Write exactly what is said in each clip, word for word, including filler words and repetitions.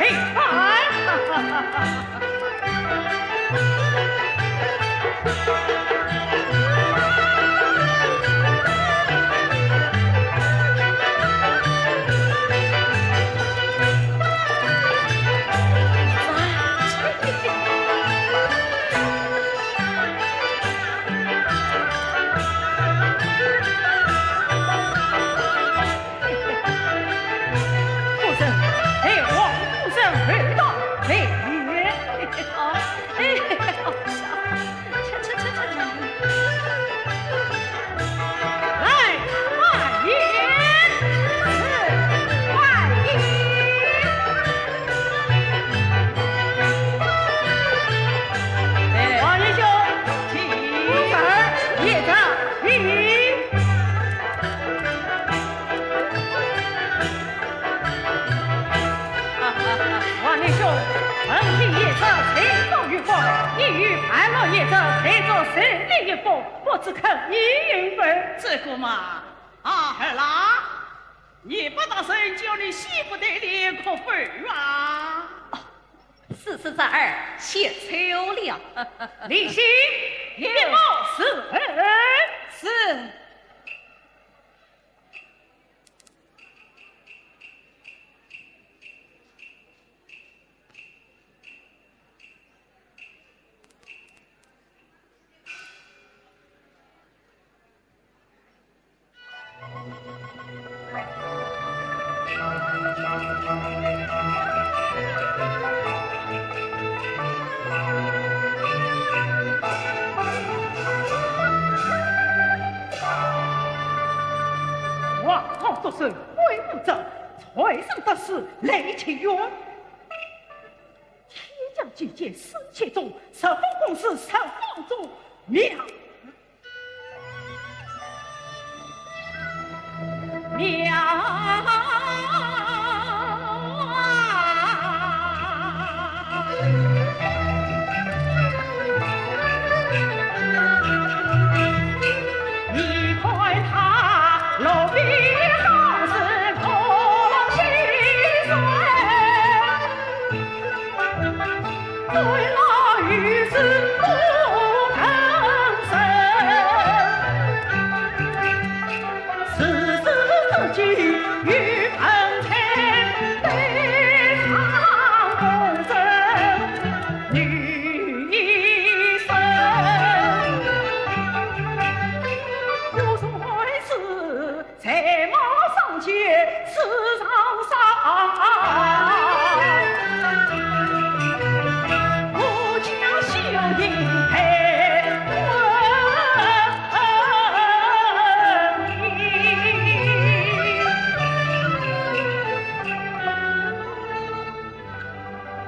哎，夫人，哎，王夫人，回到内院。哎，好，哎，好，去，去，去，去。来，外爷，是，外爷。哎，王爷兄，请。夫人，爷在。请。 王年兄，闻听爷在陈州有功，意欲拜落爷在，陪着受礼一番，不知可以应允否？这个嘛，啊，儿啦，你不大人叫你喜不得了，可否啊？哦，此事侄儿谢错了。李兴，你给我伺候。是。 王后作寿，贵不争，罪上得死，累其冤。天降奇迹，世界中，十方公事，十方中妙。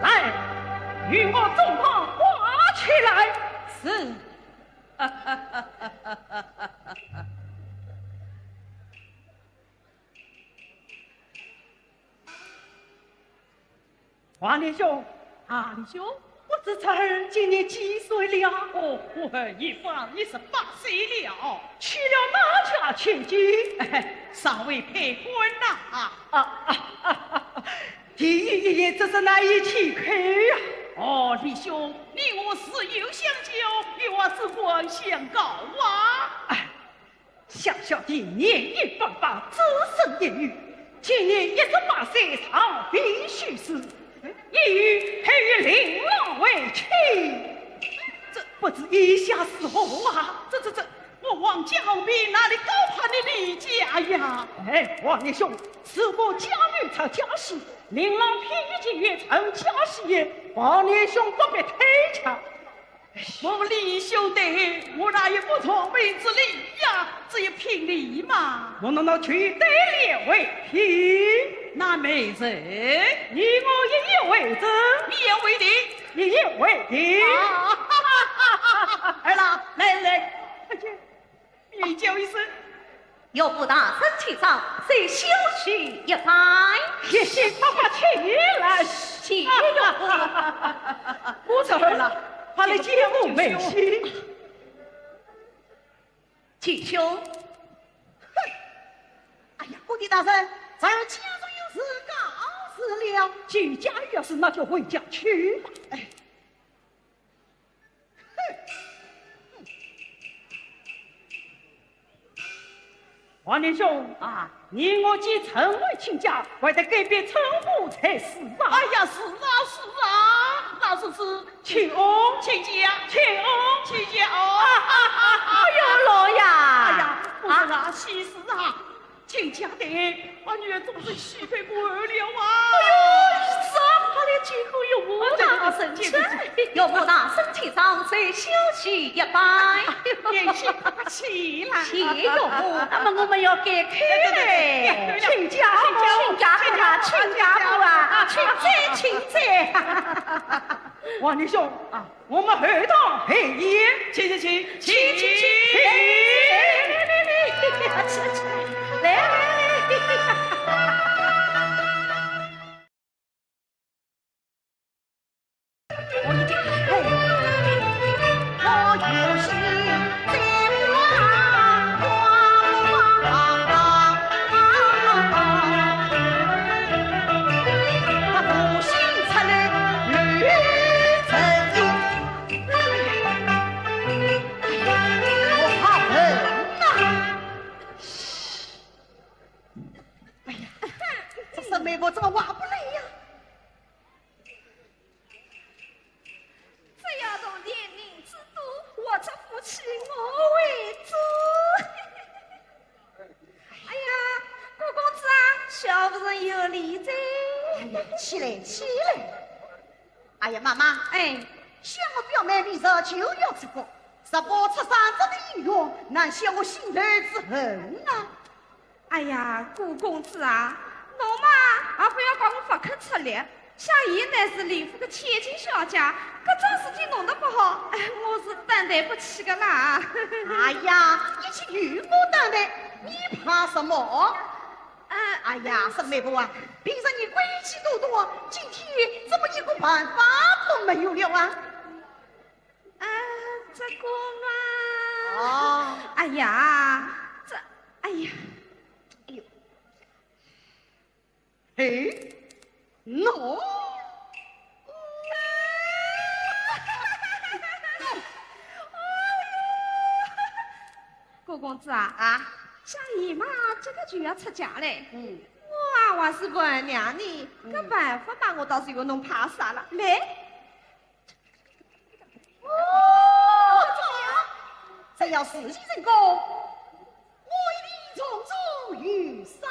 来，与我众旁挂起来。是。 王年兄，王年兄，不知侄儿今年几岁了？哦，我儿已芳二十八岁了。娶了哪家千金？尚未配婚呐。啊，啊，啊，啊，啊，第一言真是难以启口呀。哦，李兄，你我自幼相交，有话只管相告啊。哎， 想小弟年逾半百，只剩一女，今年一十八岁，尚未许字，意欲配与令郎为妻。这不知意下如何啊？这，这，这，我王家后辈哪里高攀你李家呀？哎，王年兄，如果家女出家时，令郎便宜解约成家喜也，王年兄不必推辞。 我李兄对后，我哪有不从命之理呀？只有聘礼嘛。我难道就以对联为聘？那媒人？你我一言为定。一言为定。一言为定。啊，儿啦，来，来，快去。 你叫一声。岳父大人请上，受小婿一拜。谢谢伯伯，请来。谢岳父。不错了，快来见我们去。舅兄。哼！哎呀，姑爹大人，侄儿家中有事告诉死了，齐家有事，那就回家去吧。哎，哼。王年兄啊，你我既成为亲家，还得改变称呼才是啊。哎呀，是啊，是啊，老爷子，请安，亲家，请安，亲家哦。哎呦，老爷。哎呀，夫人啊，喜事啊， 亲家的，把女儿终身许配我了啊！哎呦，儿子啊，快来见过岳母大人，见过，见过。岳母大人请上，再小姐一拜。贤婿快快起来。谢岳母，那么我们要改口了。对，对，对，对，亲家母，亲家母啊，亲家母啊，请坐，请坐。王年兄啊， 我们后堂开宴。请，请，请，请，请，请。来，来，来，来，来。我已经，哎，我有心在望望。哎呀，我好恨呐！哎呀，这沈媒婆怎么还不来呀？只要铜钿银子多，我这福气我会做。哎呀，顾公子啊，小夫人有礼哉。哎呀，起来，起来。 哎呀，妈妈，哎，想我表妹明日就要出阁，若不出山这个英雄，难消我心头之恨啊。哎呀，顾公子啊，侬嘛，也不要怪我不肯出力，像伊乃是李府的千金小姐，搿桩事体弄得不好，哎，我是担待不起的啦。哎呀，一切由我担待，你怕什么？ 啊，哎呀，沈媒婆啊，平日你规矩多多，今天怎么一个办法都没有了啊？啊，这个嘛，哦。哎呀，这，哎呀，哎呦，嘿，喏。 顾公子啊，啊？像伊嘛，这个就要出家嘞。嗯。我啊，还是伴娘呢，嗯。搿办法嘛，我倒是有弄怕啥了。来。哦，这样，只要事情成功，我一定重重有赏。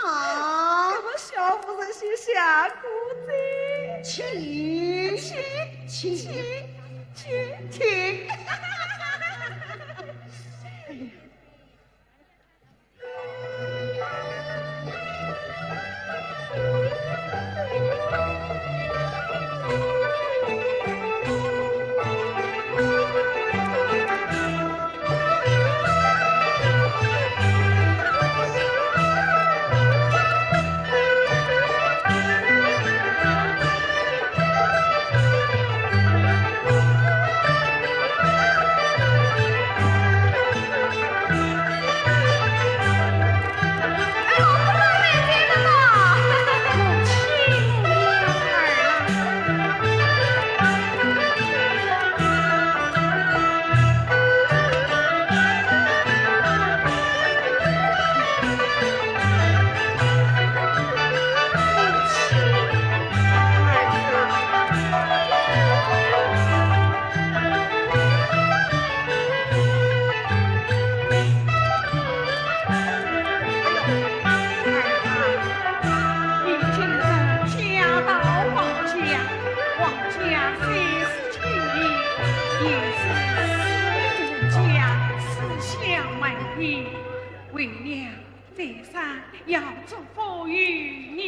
搿么小夫人先下跪哉。请，请，请，请，请。你今日嫁到王家，王家虽是 亲戚，也是世家，世相瞒言，为娘再三要祝福于你。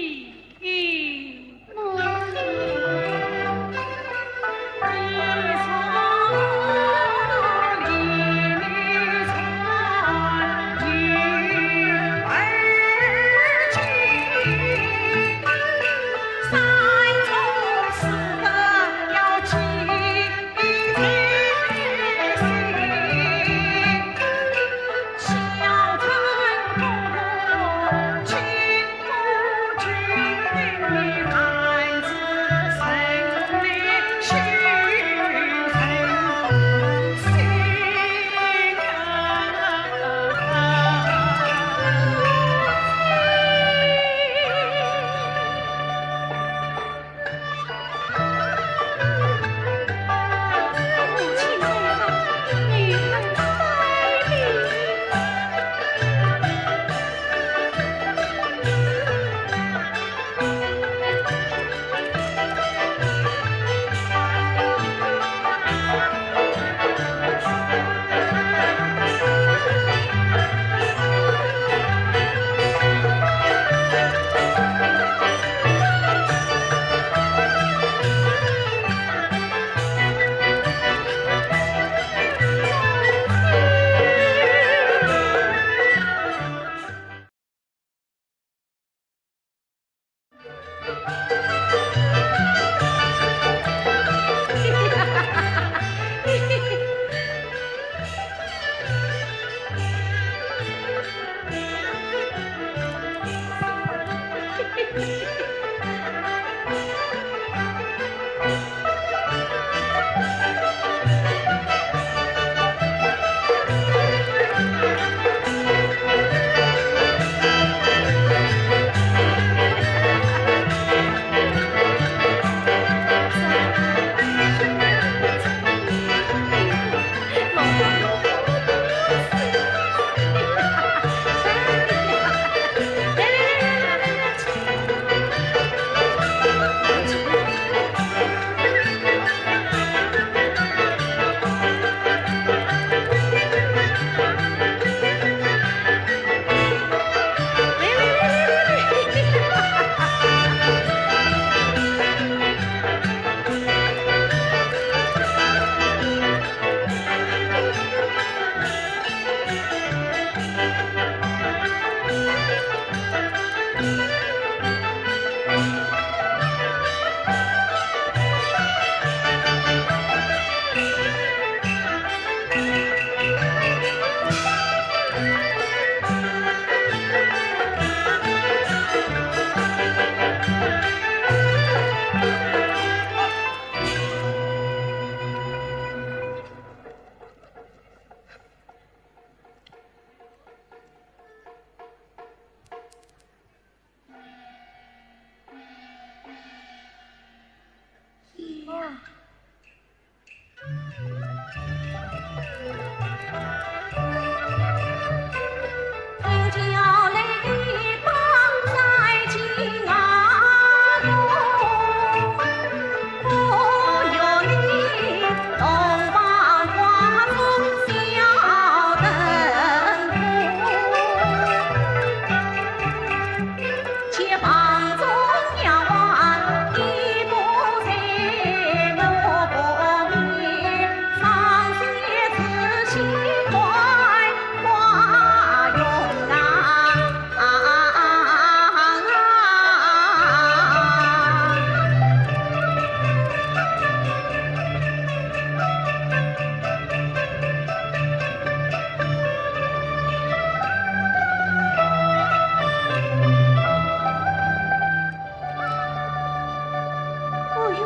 哎呦，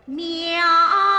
妙啊！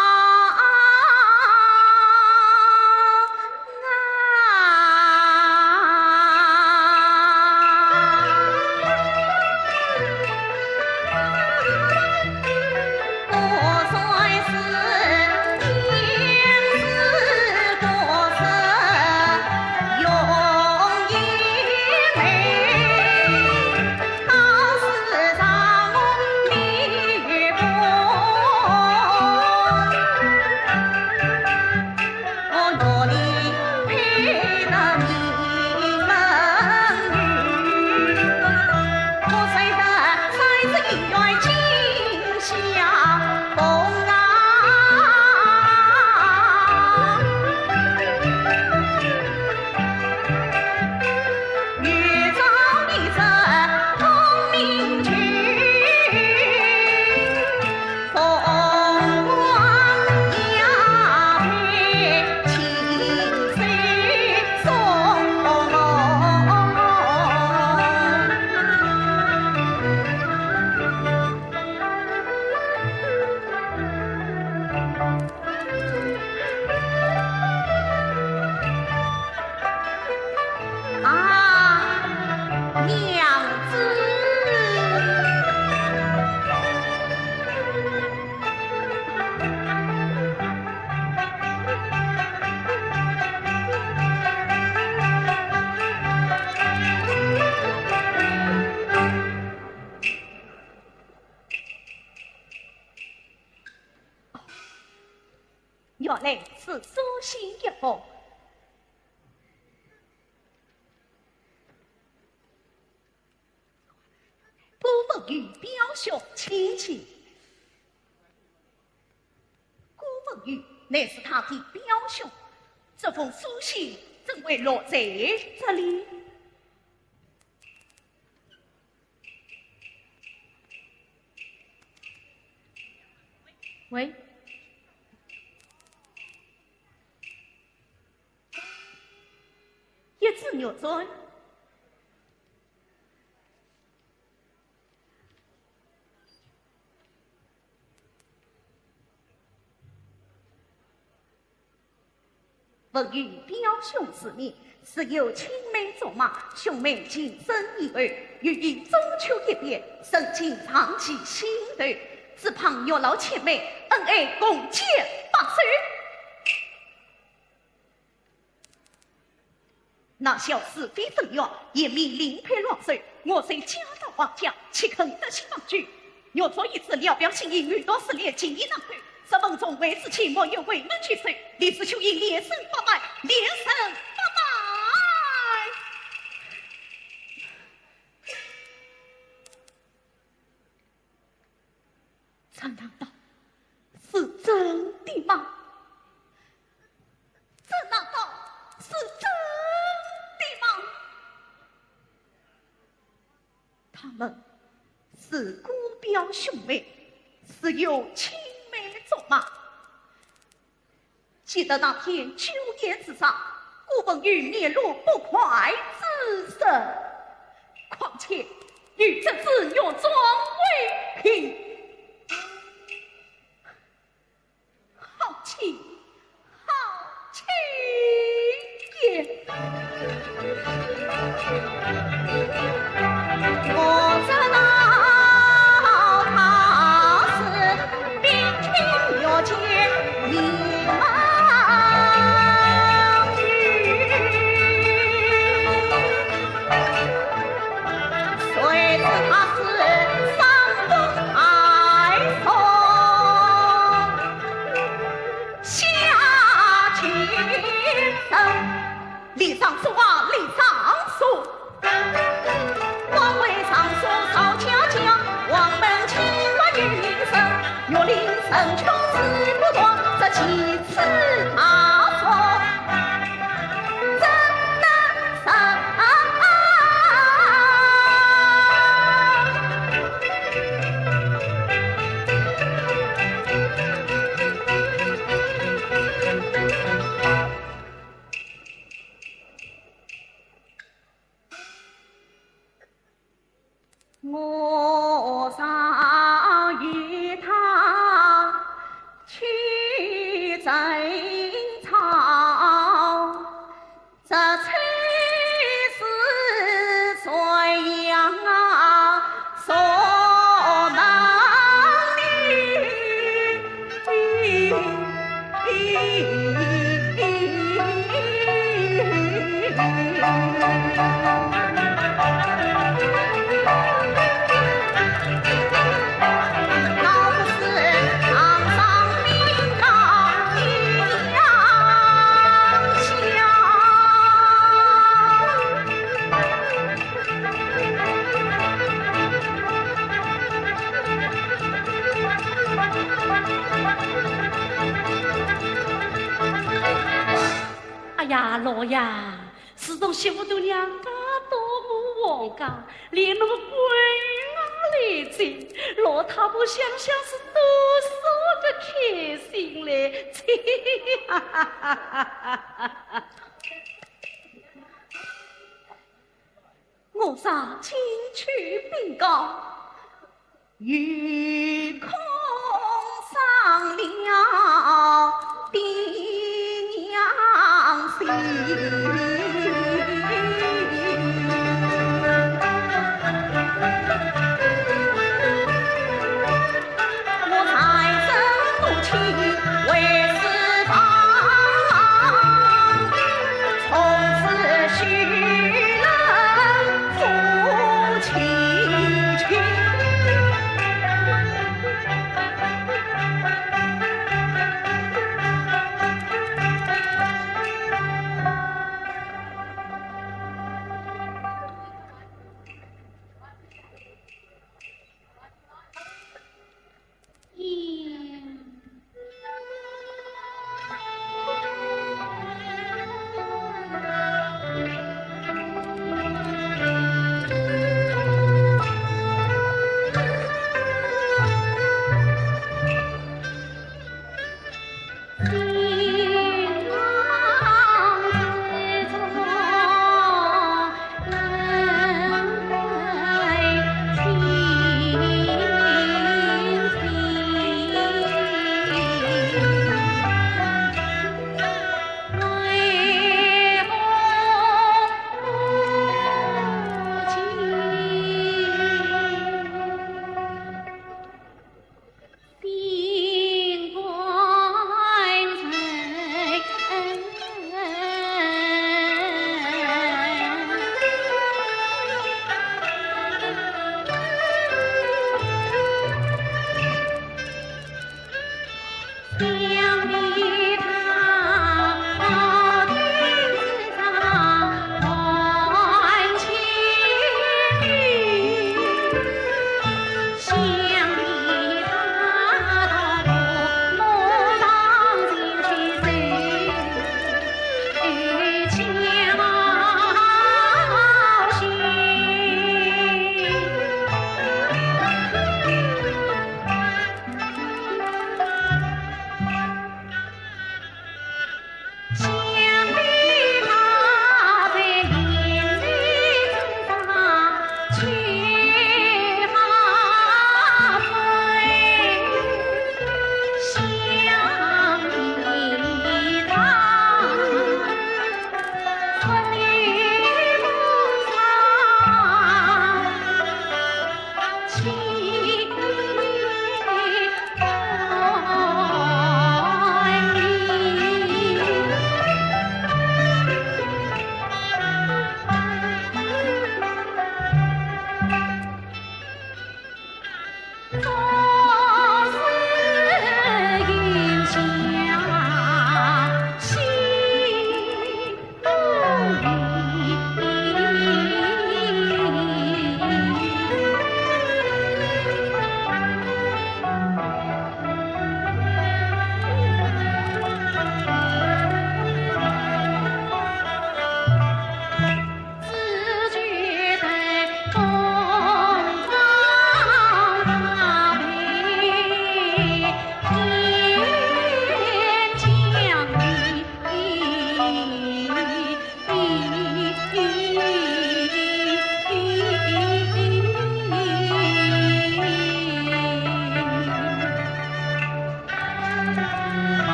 啊，娘子。原来是书信一封。 顾文友表兄请起。顾文友乃是他的表兄，这封书信怎会落在这里？喂？ 一字玉簪。文友表兄之命，自幼青梅竹马，兄妹情深意厚，欲以中秋一别，深情长记心头，只盼月老牵媒，恩爱共结白首。 那小子非等闲，也命另配郎首，我虽嫁到王家，岂肯得心忘举？玉簪一只，聊表心意，语道思念，情意难断。若梦中为子期，莫怨为门聚首，李子秋英连声拜拜，连声拜拜。 这难道是真的吗？这难道是真的吗？他们是姑表兄妹，是有青梅竹马。 记得那天酒宴之上，顾文友面露不快之色。况且有这只玉簪为凭，好气，好气也！我知道他是上书啊，立上书。王位上书赵家家，王门清官有名声，玉林城墙誓不断，这七次大书怎能成？我上一趟去征讨，这炊事传扬啊，说门里。 哎呀，老爷，自从媳妇大娘嫁到我王家，连那个官运也来哉，老太婆想想是多少个开心嘞！我上前去禀告，有空伤了爹娘心。我才生母亲为四方，从此许人 夫妻情。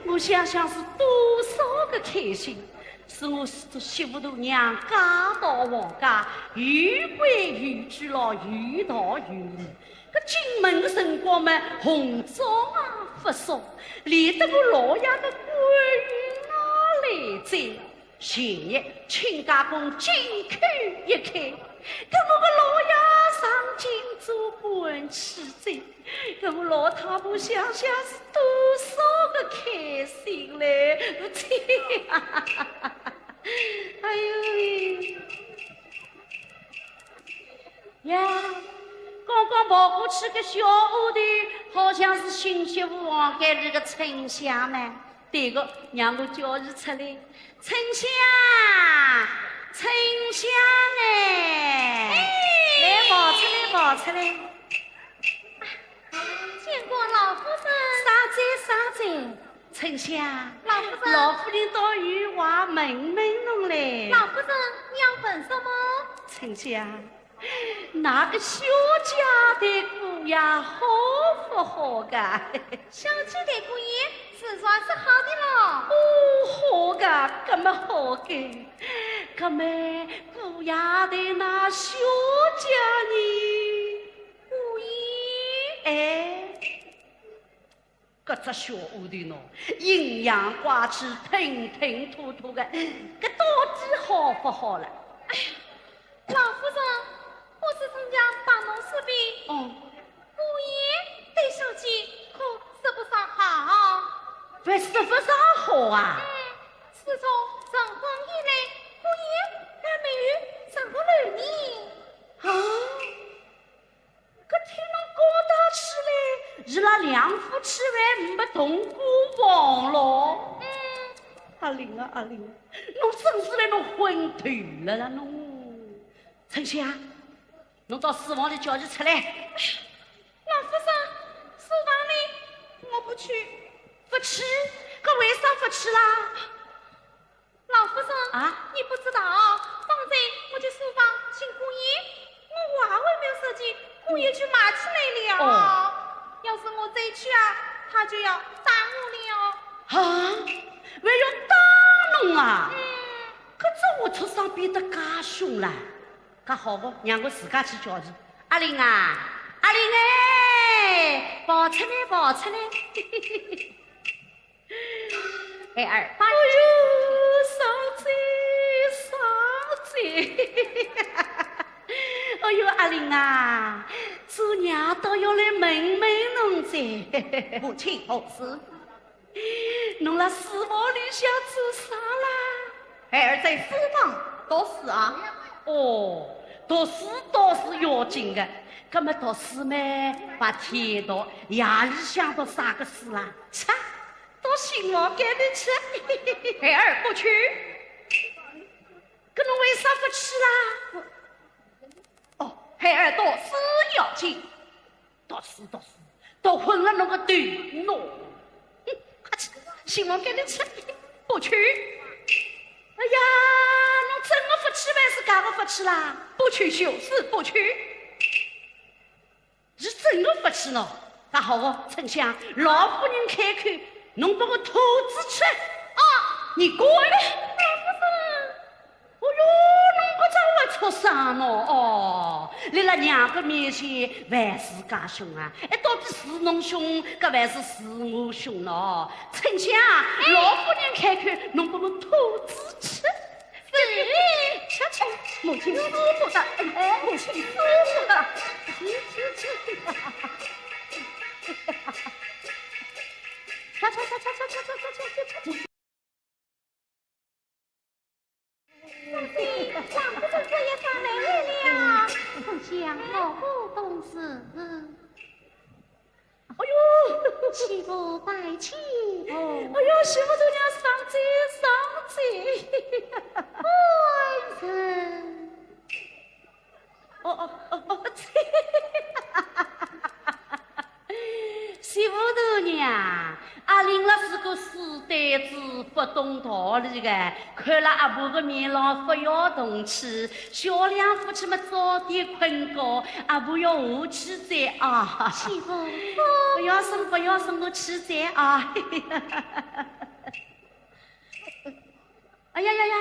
我想想是多少个开心，是我这媳妇大娘嫁到王家，有规有矩咯，有道有理。搿进门个辰光嘛，红妆啊，服束，连得我老爷个官运啊来哉。 前日亲家公金口一开，搿我个老爷上京做官去哉，搿我老太婆想想是多少个开心嘞！哎呦喂！呀，刚刚跑过去个小丫头，好像是新媳妇房间里个春香呢。对个，让我叫伊出来。 春香，春香哎，哎。来，跑出来，跑出来。见过老夫人。啥哉，啥哉？春香，老夫人。老夫人倒有话问问侬嘞。老夫人，你要问什么？春香， 那个小姐待姑爷好不好个？小姐待姑爷自然是好的咯。哦，好个，搿么好个。搿么姑爷待那小姐呢？姑爷？哎。 搿只小丫头喏，阴阳怪气，吞吞吐吐个，搿到底好勿好了？哎呀，老夫人，我是真想帮侬说明。哦。姑爷对小姐可说不上好。还说不上好啊？嗯，自从成婚以来，姑爷还没有上过楼呢。啊？ 搿听侬讲道理嘞，伊拉两夫妻还没同过房咯。嗯。阿玲啊，阿玲啊，侬真是来弄昏头了啦侬！春香，侬到书房里叫伊出来。哎呀，老夫人，书房里我不去。不去？搿为啥不去啦？ 老夫人，啊？你不知道，方才我去书房请姑爷，我话还没有说尽，姑爷就骂起来了。哦。要是我再去啊，他就要打我了。啊？还要打侬啊？嗯。搿只活畜生变得介凶了。介好个，让我自家去叫伊。阿玲啊，阿玲哎，跑出来，跑出来。 孩儿，把哎呦，嫂子，嫂子。哎呦，阿玲啊，做娘倒要来问问侬哉。母亲何事？侬辣书房里向做啥啦？孩儿在书房读书啊。哦，读书倒是要紧个，搿么读书嘛，白天读，夜里向读啥个书啦？切， 到新房间里去。孩儿不去。搿侬为啥勿去啦？哦，孩儿读书要紧。读书读书，读昏了侬个头脑。哼，快去，新房间里去。不去。哎呀，侬真个勿去还是假个勿去啦？不去就是不去。 是真个勿去喏。那好哦，春香，老夫人开口，侬拨我拖仔去。啊，你滚！老夫人。哦哟，侬搿只活畜生喏，哦，辣辣娘个面前还是介凶啊？哎，到底是侬凶，搿还是是我凶喏？春香，哎。老夫人开口，侬拨我拖仔去。 是，吃吃，母亲舒服的，哎，母亲舒服的。吃吃吃，吃吃吃吃吃吃吃。母亲，老夫人这也上来了。春香，我不懂事。 哎呦，媳妇拜见。哎呦，媳妇大娘上去，上去。官人。哦，哦，哦，哦，这。媳妇大娘，啊，阿玲啦是个书呆子，不懂道理个，看了阿婆个面浪勿要动气，小两夫妻么早点困觉，阿婆要下去哉啊。媳妇，勿要生，勿要生，我去哉啊。哎呀呀呀，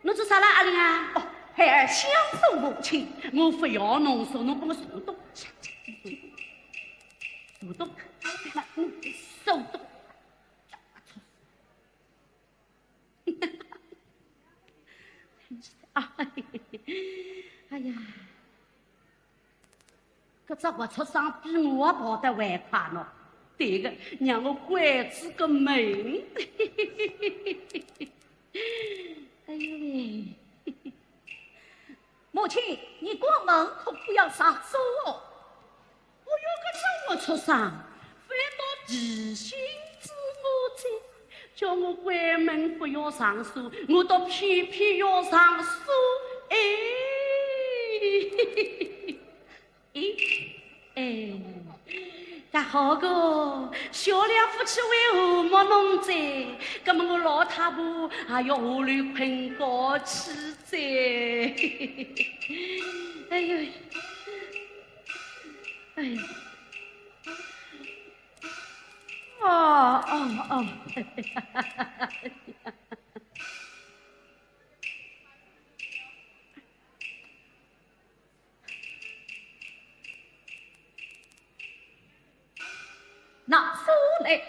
侬做啥啦，阿玲啊？哦，孩儿相送母亲。我勿要侬送，侬帮我送到，送到，送到。 啊，哎呀，搿只活畜生比我跑得还快喏。对个，让我关仔个门。哎呦喂！ 母亲，你关门可不要上锁哦。哎哟，搿只活畜生，反倒提醒仔我哉，叫我关门不要上锁，我倒偏偏要上锁。哎，哎，哎。 搿好个，小两夫妻为何没弄哉？搿么我老太婆也要下楼困觉去哉。哎呦，哎呦，哦，哦，哦。 拿锁来。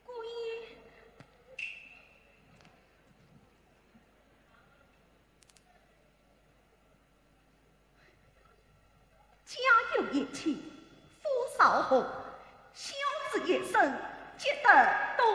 姑爷，家有一妻，夫少红，孝子一生，积德多。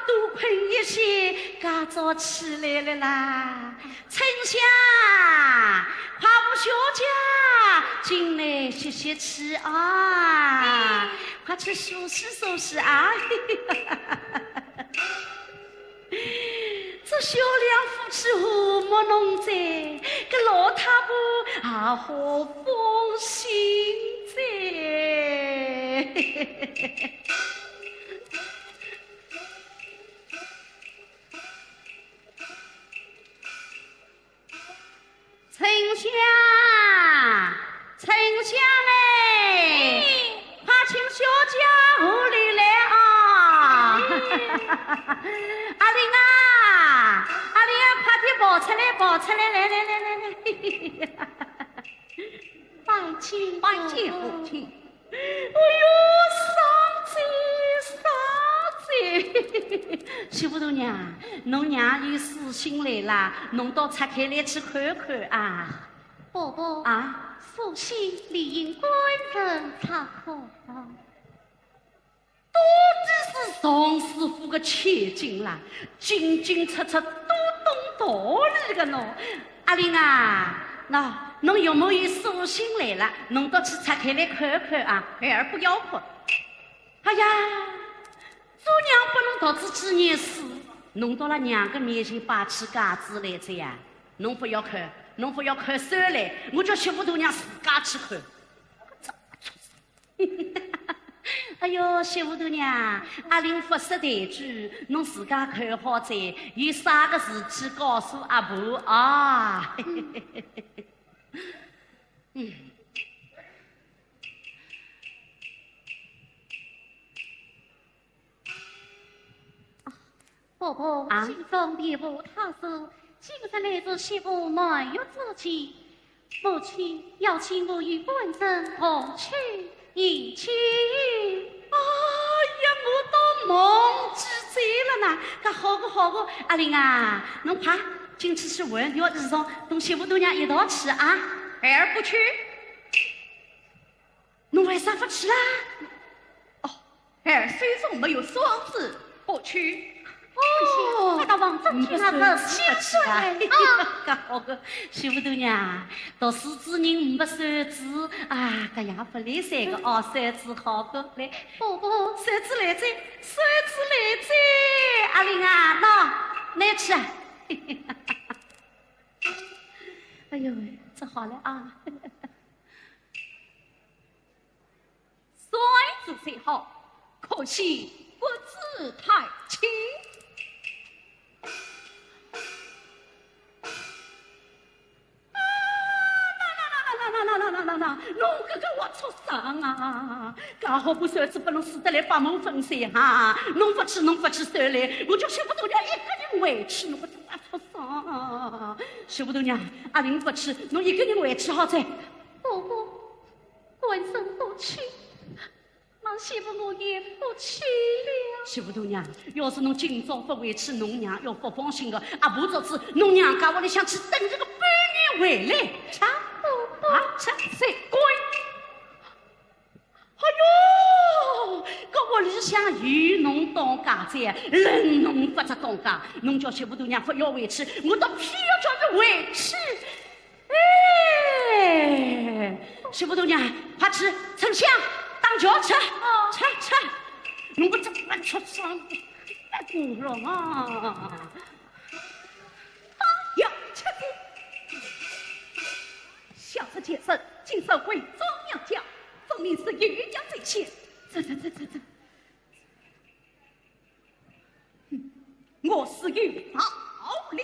多困一歇，嘎早起来了啦。春香，快扶小姐进来歇歇气啊，快去梳洗梳洗啊。这小两夫妻和睦弄哉，搿老太婆也好放心哉。 春香，春香哎，快请小姐下楼来啊！阿玲啊，阿玲啊，快点跑出来，跑出来，来来来来来。拜见，拜见母亲。 哎哟，双姐，双姐，媳妇大娘，侬娘有书信来啦，侬倒拆开来去看看啊。婆婆，啊？书信理应官人拆看啊。到底是尚书府个千金啦，进进出出都懂道理个喏。阿玲啊，喏，侬岳母有书信来了，侬倒去拆开来看看啊，孩儿不要哭。 哎呀，做娘拨侬读仔几年书，侬到了娘个面前摆起架子来哉呀？侬勿要看，侬勿要看，收来，我叫媳妇大娘自家去看。哎哟，媳妇大娘，阿玲勿识抬举，侬自家看好哉，有啥个事体告诉阿婆啊。嗯。 婆婆，啊？新婚别无他日，今日乃是媳妇满月之期，母亲邀请我与官人同去迎亲。哎呀，我倒忘记哉了呢。搿好个好个，阿玲啊，侬快进去去换件衣裳，同媳妇大娘一道去啊。孩儿不去。 侬为啥勿去啦？哦，孩儿手中没有双子，不去。哦，那个王正去那个，勿去啊？啊，搿好个，媳妇大娘，读书之人没手指啊，搿也勿来三个哦，手指好个来。婆婆，手指来哉，手指来哉，阿玲啊，喏，拿去啊。哎呦喂，这好了啊。 算是最好，可惜不知太清。啊，那那那那那那那那那，侬搿个活畜生啊！刚好把手指拨侬使得来八门分三哈，侬勿去侬勿去算来，我叫媳妇大娘一个人回去，侬搿只活畜生啊！媳妇大娘，阿玲勿去，侬一个人回去好哉。婆婆， 官人不去，那媳妇我也不去了。媳妇大娘，要是侬今朝勿回去，侬娘要勿放心个。阿婆做主，侬娘家屋里向去等一个半年回来。啊，啊，啊，谁滚！哎哟，搿屋里向有侬当家哉，冷侬勿着当家，侬叫媳妇大娘勿要回去，我倒偏要叫伊回去。 哎，媳妇大娘，快去，春香，打轿去，哦。去，去，侬搿只活畜生，太过了啊！放羊吃草。小侄见证，今日回转娘家，分明是有养在先。这，这，这，这，这。 我是有道理。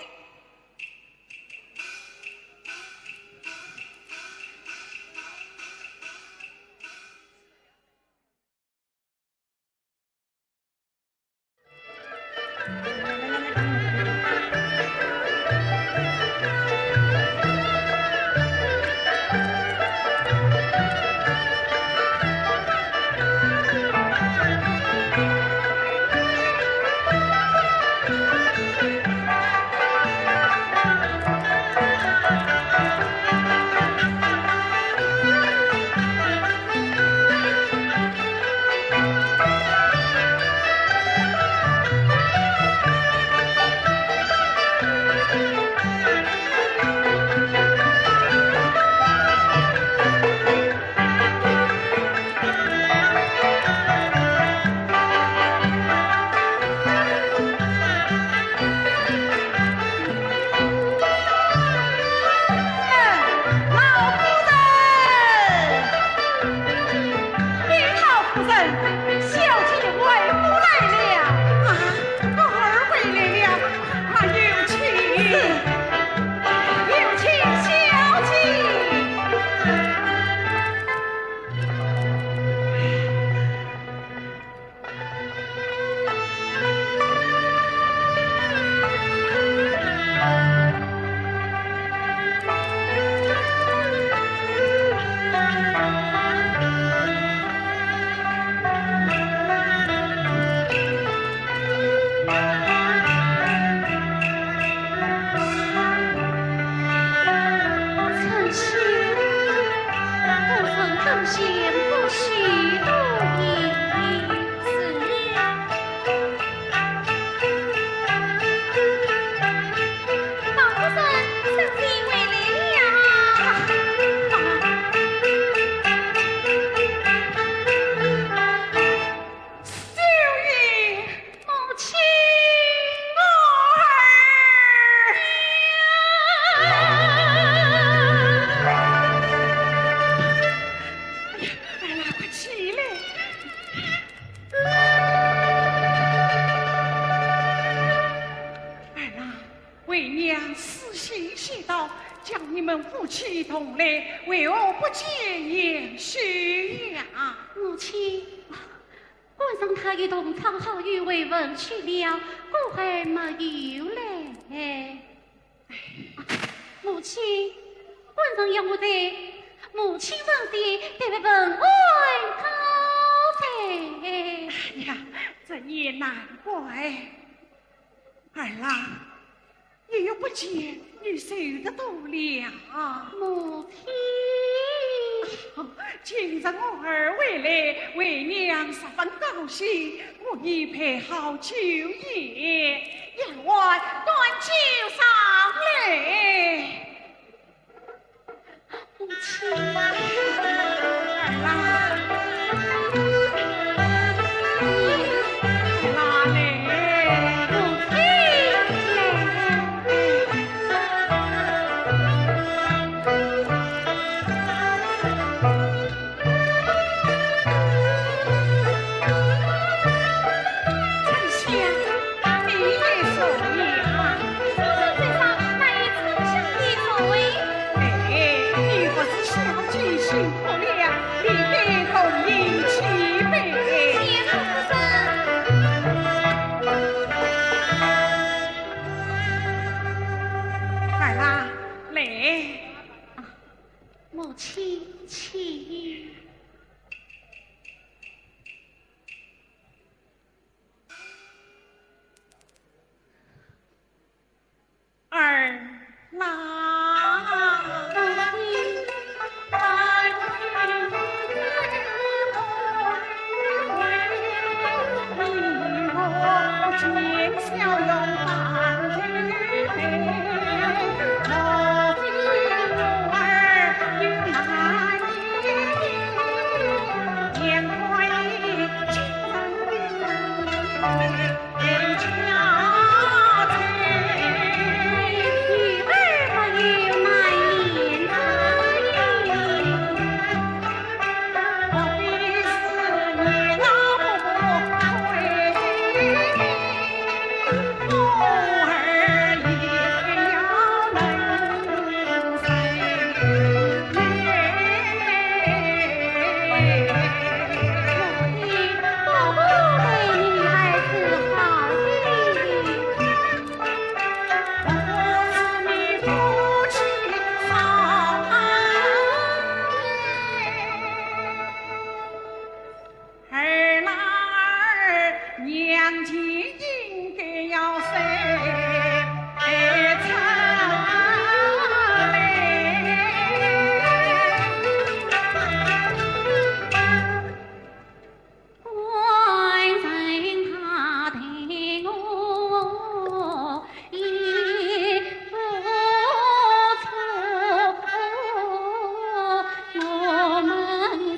同来，为何不见贤婿呀？母亲，官人他已同昌好友回文去了，故而没有来。母亲，官人要我在母亲身边代问安告罪。哎呀，这也难怪。儿啊， 你又不见你瘦得多了。母亲。今日我儿回来，为娘十分高兴，我已备好酒宴，丫鬟端酒上来。 母亲。儿啊，儿啊，来。母亲。春香，你也坐呀。夫人在上，待春香也坐。哎，你不是小姐辛苦了，你得同饮几杯。谢夫人。儿啊，来。母亲请。 儿啦。儿啦儿，娘亲应该要说出来。官人他待我也不错，我们是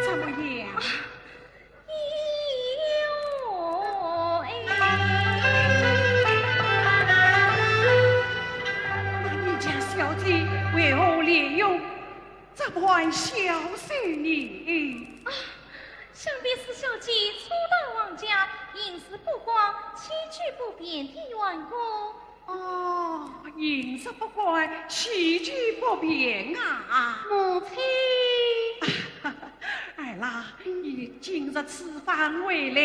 怎么样？那你家小姐为何脸红，这般消瘦呢？啊，想必是小姐初到王家，饮食不光，起居不便的缘故。 哦，饮食不光，起居不便啊。母亲。儿啦，你今日此番回来，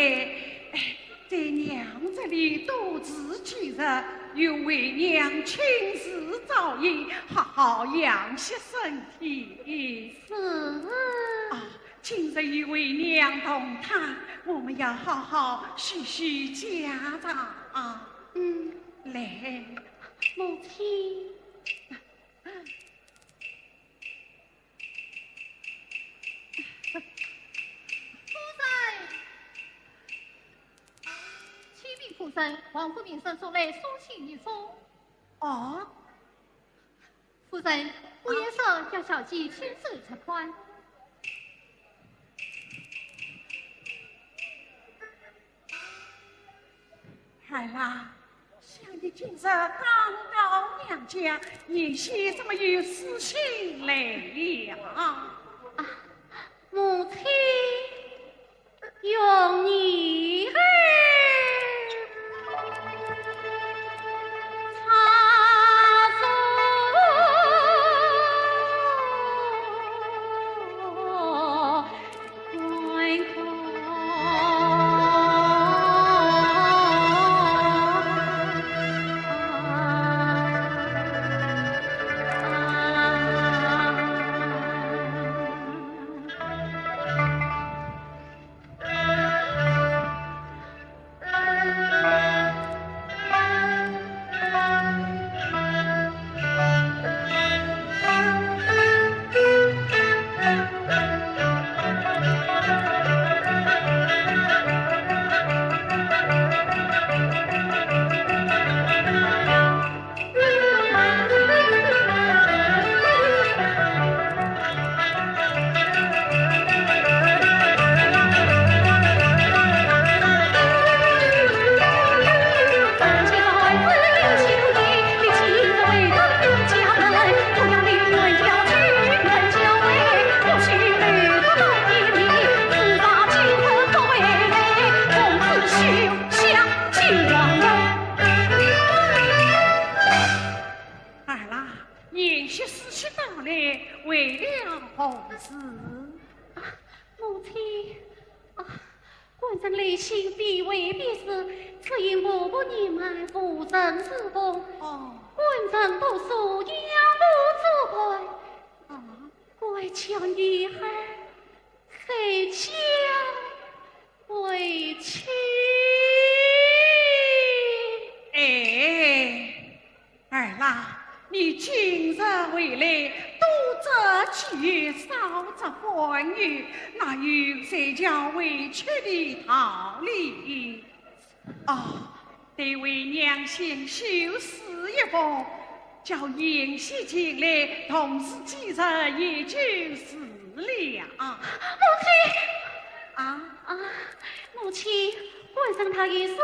哎，在娘这里多住几日，有为娘亲自照应，好好养息身体。是。啊，今日与为娘同汤，我们要好好叙叙家常啊。嗯。来。 母亲。夫人。夫人，王府民生送来书信一封。哦？夫人，我也是叫小姐亲自拆看。儿啊，想你今日刚到娘家，贤婿怎么又书信来了？啊，母亲。 用你儿插手观看。 儿啦，贤婿书信到来，为了何事？啊，母亲，啊，官人来信非为别事，只因婆婆年迈无人侍奉。哦。官人读书养母做伴，啊。 为求女儿随家回去。哎，儿啦，你今日回来，多则寄语，少则欢语，哪有随家回去的道理？ 哦，待为娘亲修书一封，叫贤婿前来，同住几日也就是了。母亲！啊？啊，母亲，晚上他有书信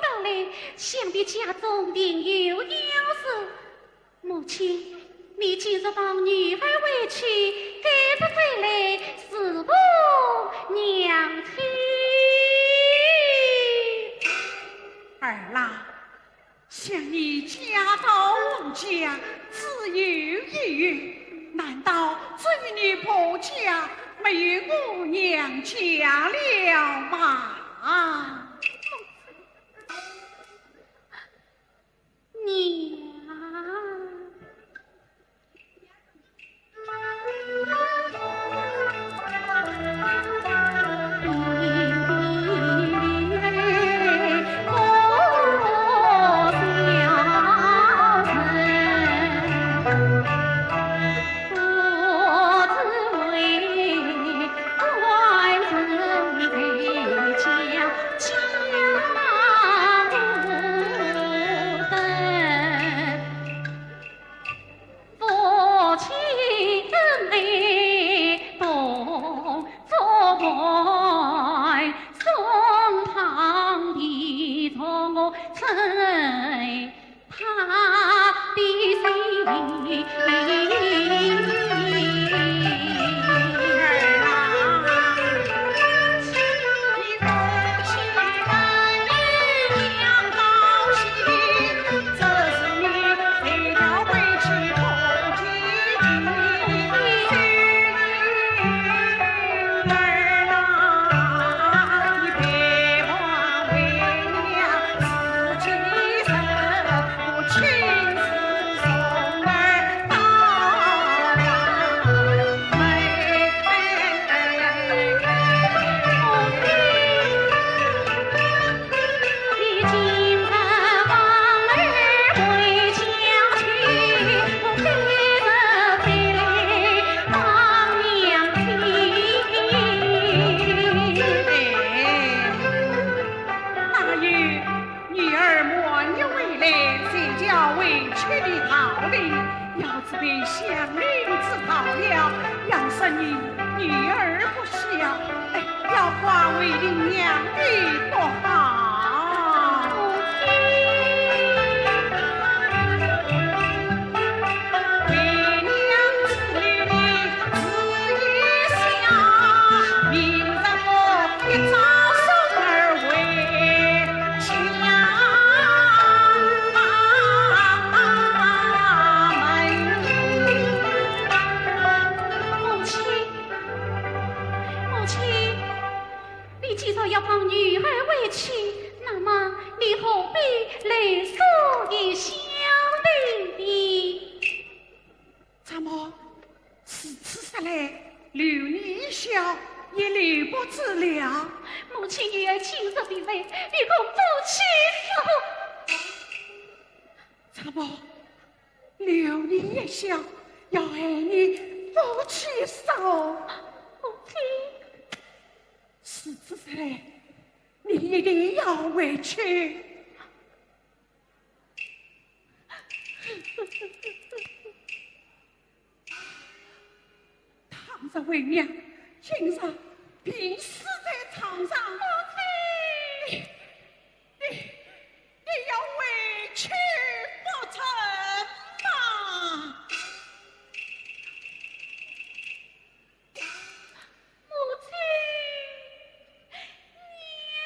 到来，想必家中定有要事。 母亲，你今日望女儿回去，改日再来侍奉娘亲。儿啦，想你家道王家，只有一女，难道只有你婆家，没有我娘家了吗？ 娘。你女儿不孝，哎，要挂为你娘的不好。为娘子女你自己孝，明日我一早送儿回家门。母亲，母亲，你既然要放女儿回去，那么你何必泪洒异乡的地？怎么，如此说来，留你一宵也留不住了？母亲，女儿今日病危，你可不去哉。怎么，留你一宵，要害你不去哉？母亲，如此说来，你一定要回去。倘若为娘今日病死在床上，母亲，你，你，你要回去不成吗？母亲，娘。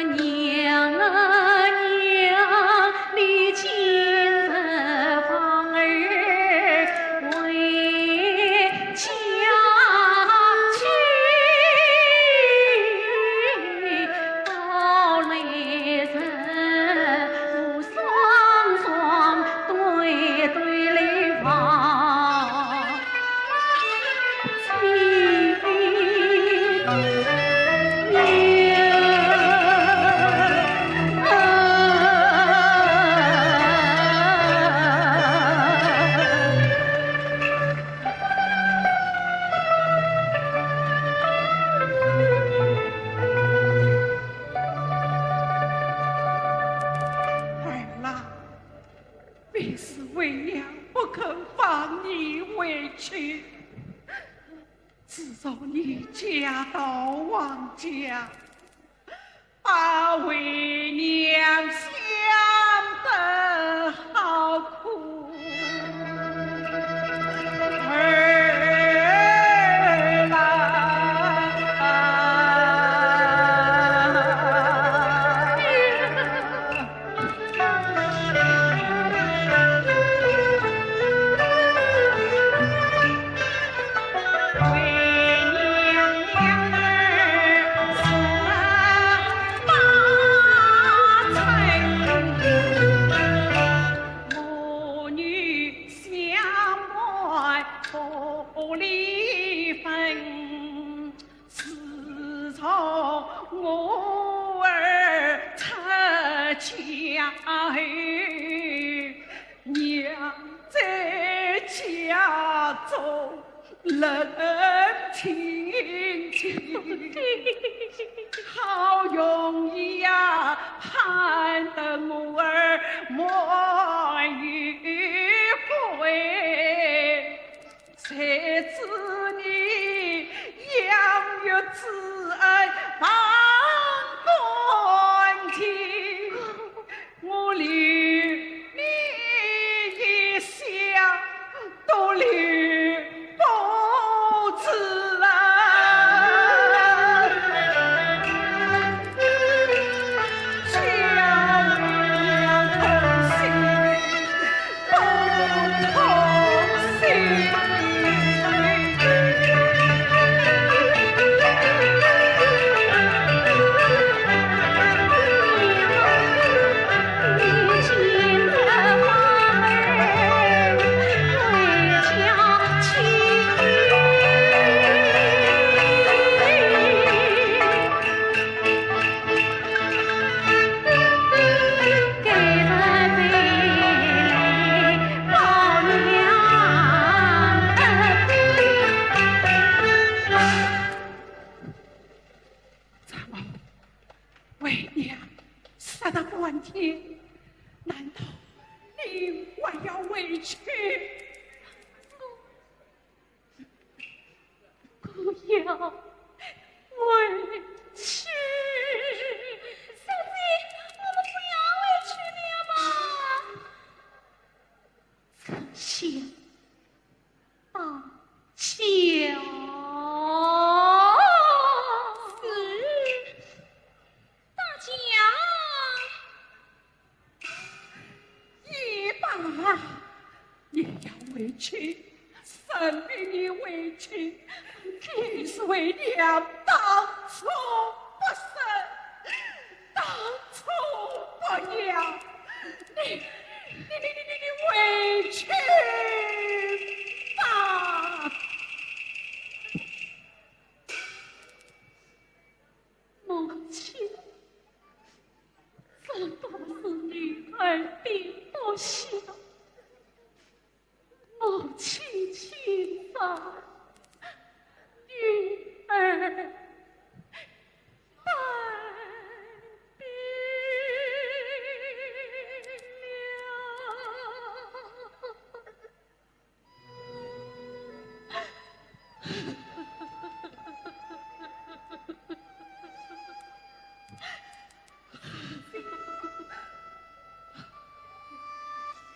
娘啊娘，你今日方儿回家去，到来日我双双对对来望。 儿啊，必是为娘不肯放你回去。 自从你嫁到王家，把为娘想得好苦儿啊。 自从我儿出嫁后，娘在家中冷清清，好容易呀，盼得我儿满月归。 谁知你养育之恩忘干净，我连你一香都留不住啊！ 丈母，为娘说了半天，难道你还要回去？ 不要回去。小姐，我们不要回去了吧？这下大家是，大家 也罢，你要回去，任凭你回去，你是为娘当初不舍，当初不孝，你，你，你，你，你，你回去吧。 母亲，这都是女儿的不孝。母亲情深，女儿代billion. 母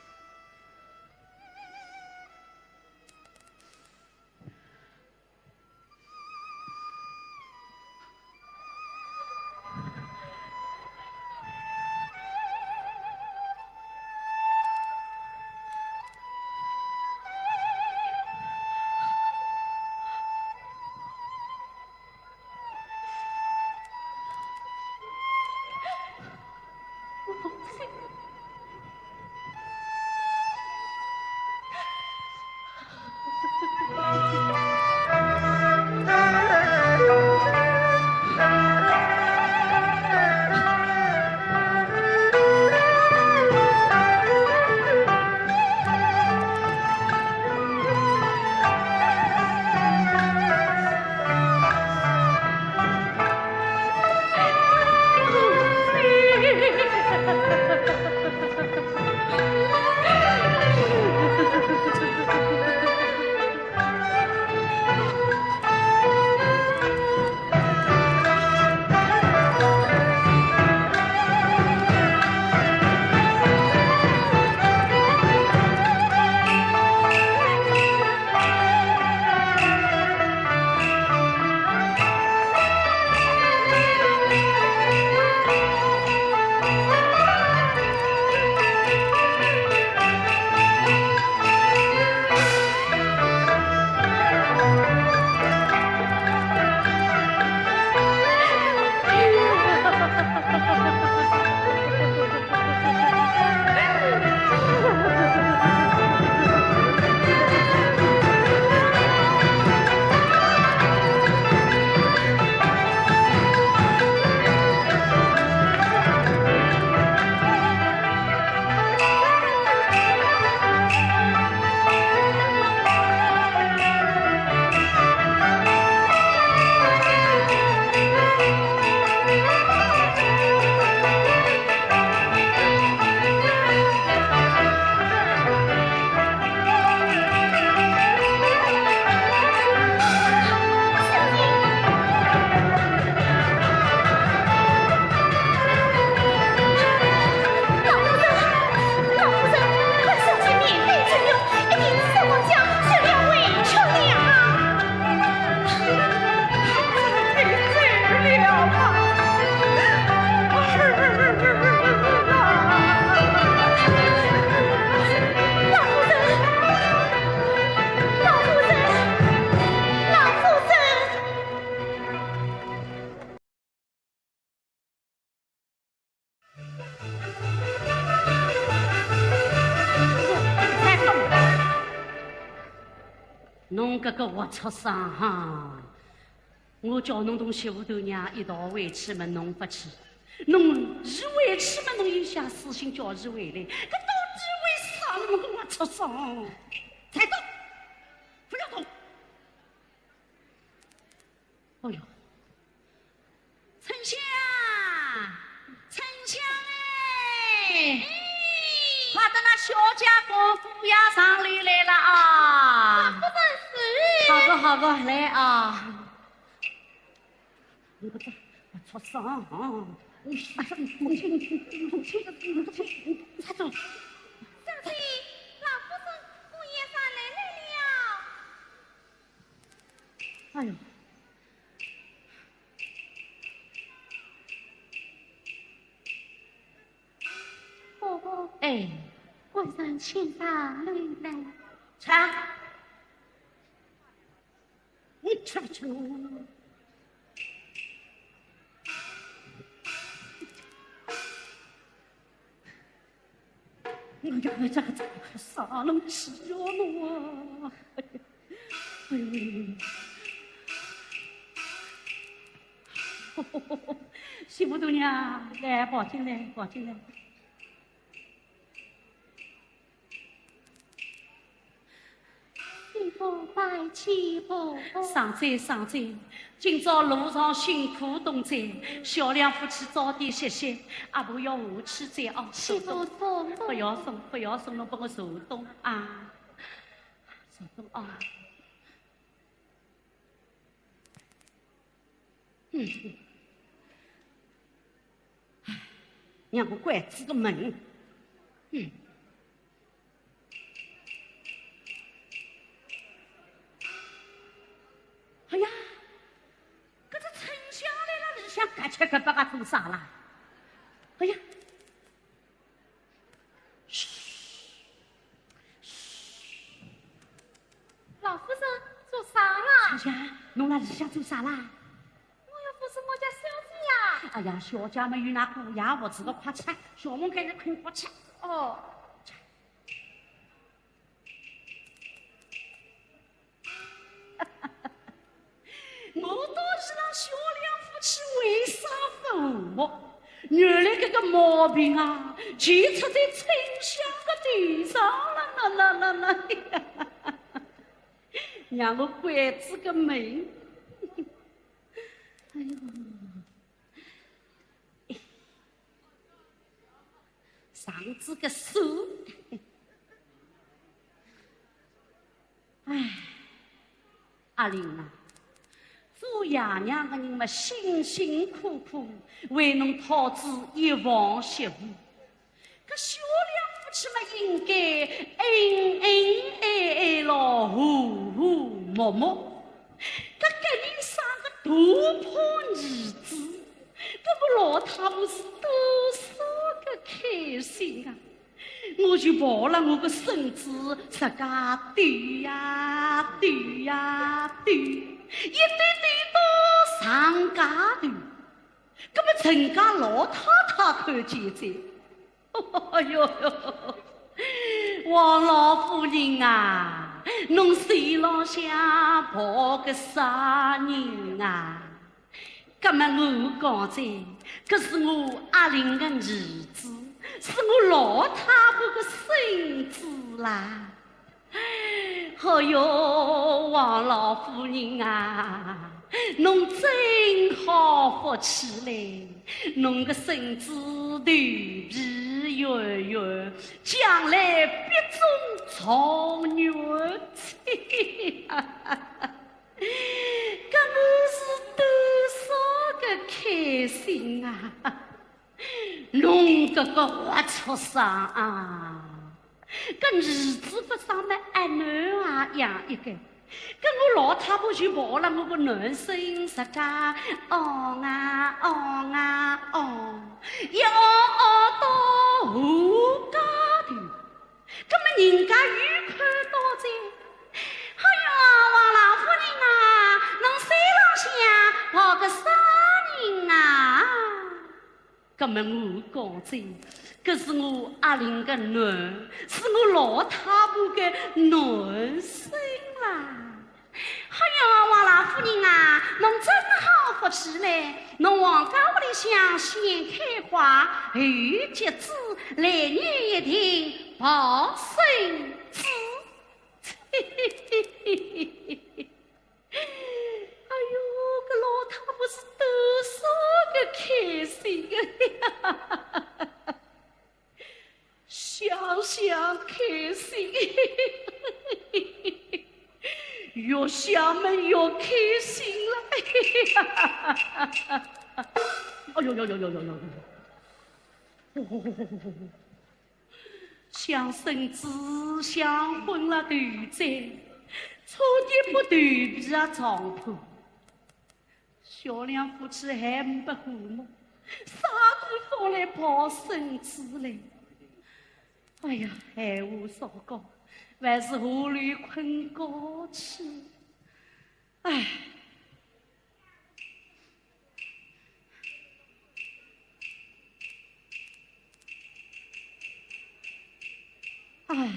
侬搿个活畜生哈！我叫侬同媳妇大娘一道回去么，侬勿去。侬一回去么，侬又写书信叫伊回来，搿到底为啥？侬搿个活畜生！再动，勿要动！哎哟，春香，春香哎！快到㑚小姐公姑爷上楼来了啊！好个，好个，来啊！畜生啊！快走！小姐，老夫人，姑爷上楼来了。哎呦！婆婆，哎，官人请上楼来。去啊！ 你吃不吃我？我讲的这个，这个啥能吃着我啊？哎呦！媳妇大娘，来，跑进来，跑进来。 媳妇拜见婆婆。伤哉，伤哉，今朝路上辛苦动哉，小两夫妻早点歇歇，阿婆要下去哉哦。媳妇送。不要送，不要送，侬帮我坐东啊，坐东啊。 嗯。唉，让我关仔个门。嗯。哎呀，搿只春香辣辣里向嘎吃嘎巴嘎做啥啦？哎呀， 嘘，嘘。老夫人，做啥啦？春香，侬辣里向做啥啦？我要服侍我家小姐呀。哎呀，小姐嘛有㑚姑爷服侍个，快去，小凤跟着困觉去。哦。 我倒是让小两夫妻为啥勿和睦，原来搿个毛病啊，就出在春香个头上了，啦啦啦啦！让我关仔个门。哎呦！ 上仔个锁。唉，阿玲啊，做爷娘个人嘛，辛辛苦苦为侬讨仔一房媳妇，搿小两夫妻嘛，应该恩恩爱爱咯，和和睦睦。搿个人生个大胖儿子， 搿么老太婆是多少个开心啊！我就抱了我个孙子，自家抖呀抖呀抖，一抖抖到床家头，搿么陈家老太太看见哉，哎哟，王老夫人啊，侬手浪向抱个啥人啊？ 搿么我讲哉，搿是我阿玲个儿子，是我老太婆个孙子啦。哎哟，王老夫人啊，侬真好福气嘞，侬个孙子头皮圆圆，将来必中状元。 搿我是多少个开心啊！侬搿个活畜生啊！搿儿子勿生么，阿囡也养一个。搿我老太婆就抱了我个囡孙自家，昂啊昂啊昂，一昂昂到下街头。 搿么人家又看到哉，哎呀，王老夫人啊，侬手浪向抱个啥人啊？搿么我讲哉，搿是我阿玲个囡，是我老太婆个囡孙啦。哎呀，王老夫人啊，侬真好福气嘞！侬王家屋里向先开花，后结子，来年一定抱孙子。哎呦，搿老太婆是多少个开心啊！ 想想开心，越想么越开心了。哎呦呦呦呦呦呦！想孙子想昏了头哉，差点把头皮啊撞破。 小两夫妻还勿和睦，啥个方来抱孙子嘞？哎呀，闲话少讲，还是下楼困觉去。唉。唉。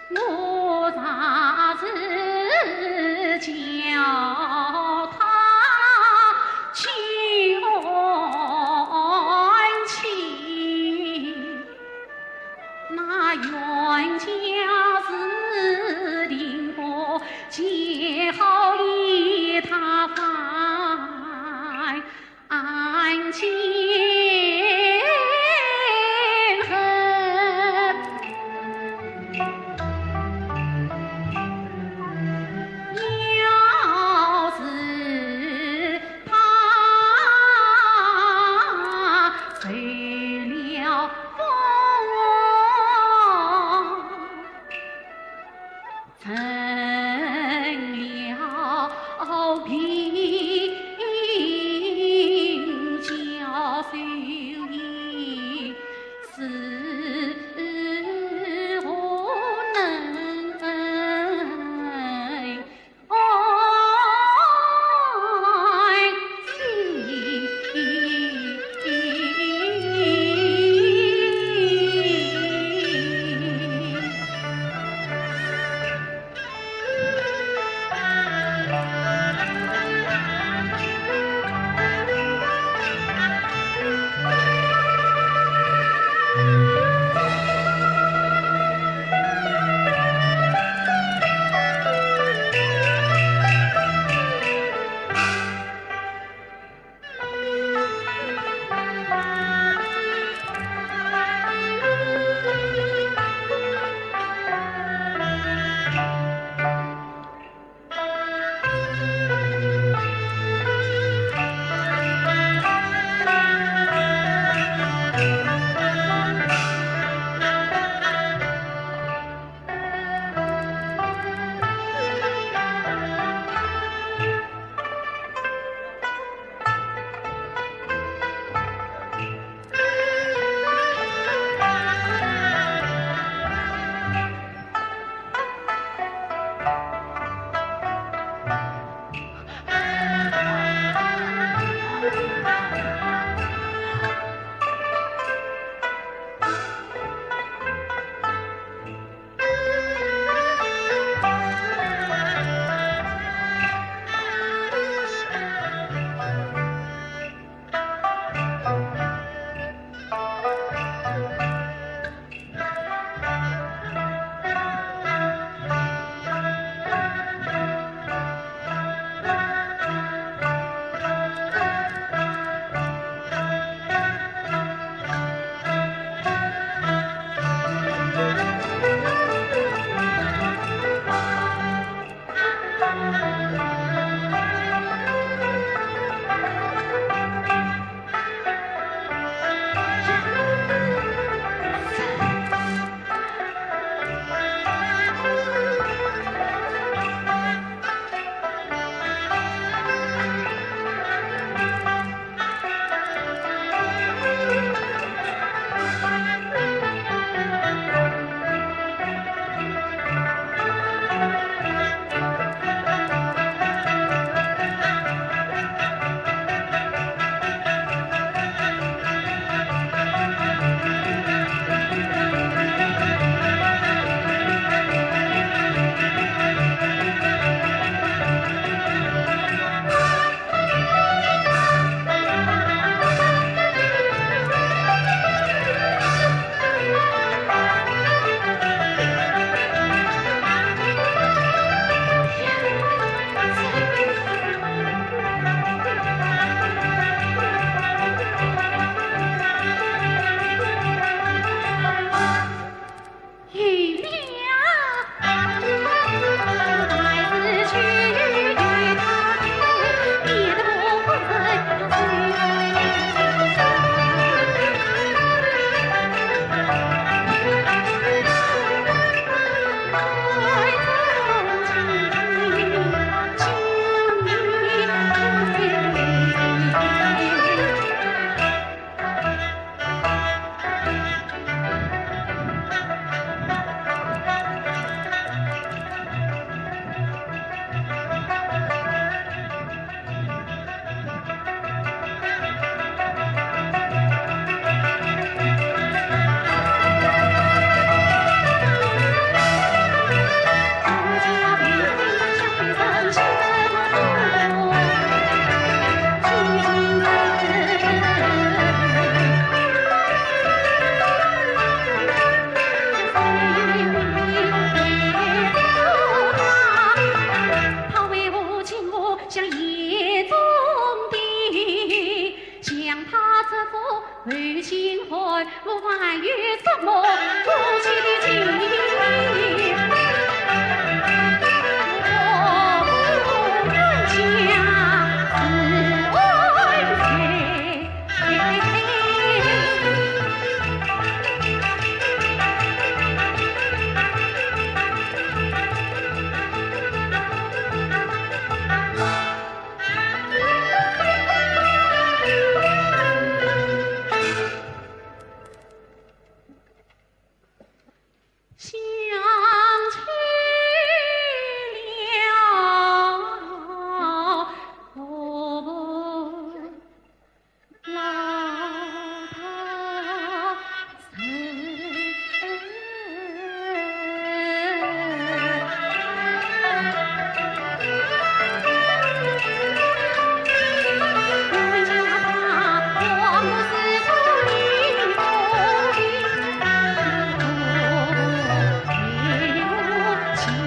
我若是叫他去安亲，那冤家是定不见好，与他翻案情恨。要是他受了风，成了病娇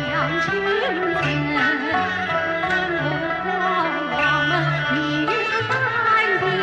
想起了我们老大人。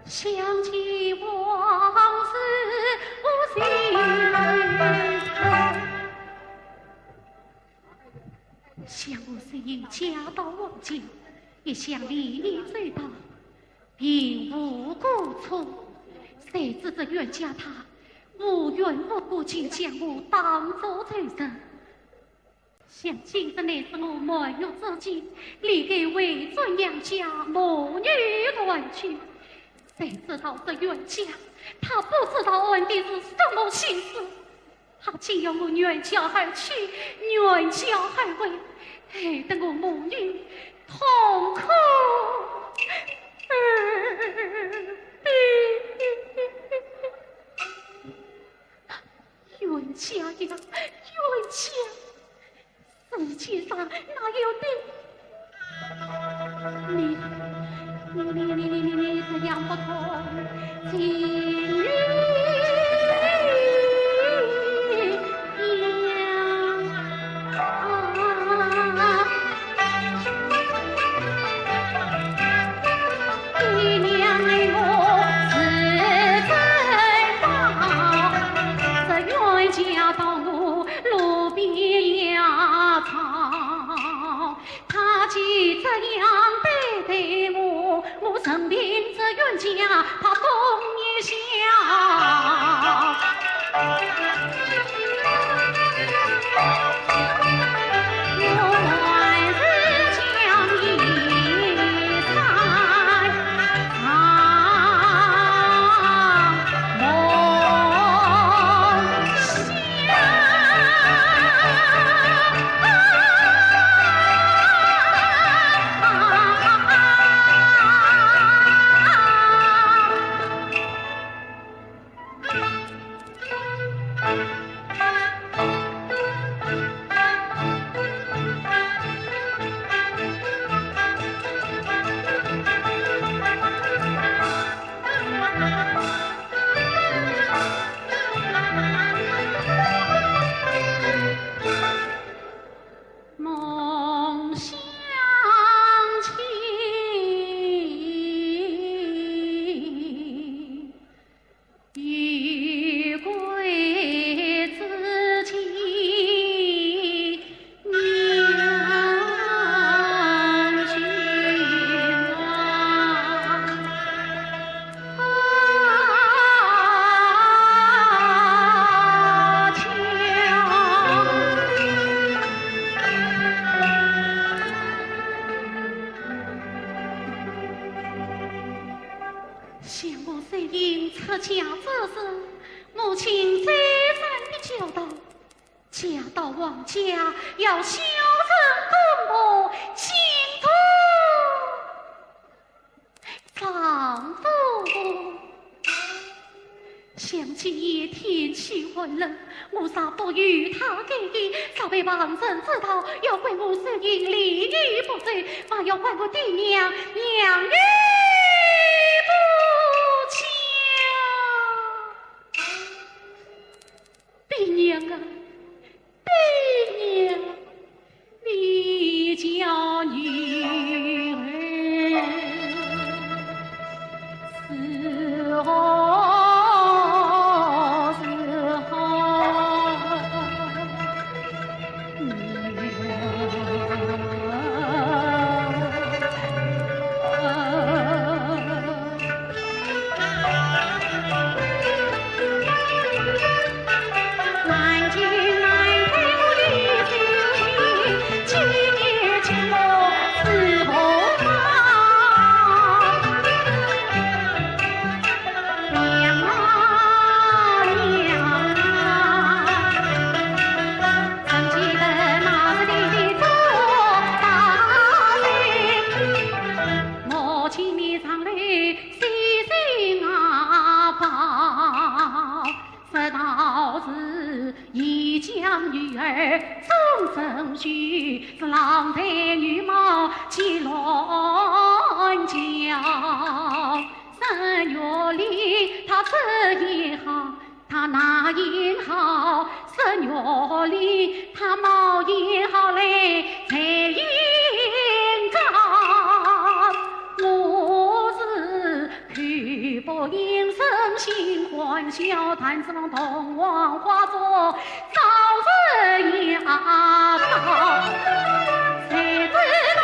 想起往事，我心难受。想我虽然家道望尽，一向礼义周到，并无过错，谁知这冤家他无缘无故竟将我当作仇人。 想今日乃是我满月之期，理该回转娘家，母女团聚。谁知道这冤家，他不知道暗地是什么心思，他竟要我原轿而去，原轿而回，害得我母女痛苦无比。冤家呀，冤家！ 世界上哪有的？你，你，你，你，你，你，你这样不通情理呀！啊！爹娘我是真忘，这冤家到我 路边野草，他既这样对待我，我任凭这冤家他攻一下。我还是将你嫁到王家要孝顺公婆，敬重丈夫。想今夜天气寒冷，我若不与她改衣，若被旁人知道，要怪我疏行礼仪不周，还要怪我爹娘，娘也不教。 爹娘啊，爹娘，你教女儿如何是好？ 我见面上来细声啊报，说道是已将女儿终身许，是郎才女貌皆乱叫。 十月里她这也好，她那也好，十月里她貌也好来才也高。我是口不应声，心欢笑，谈子龙同黄花烛，早日也到。 天哪！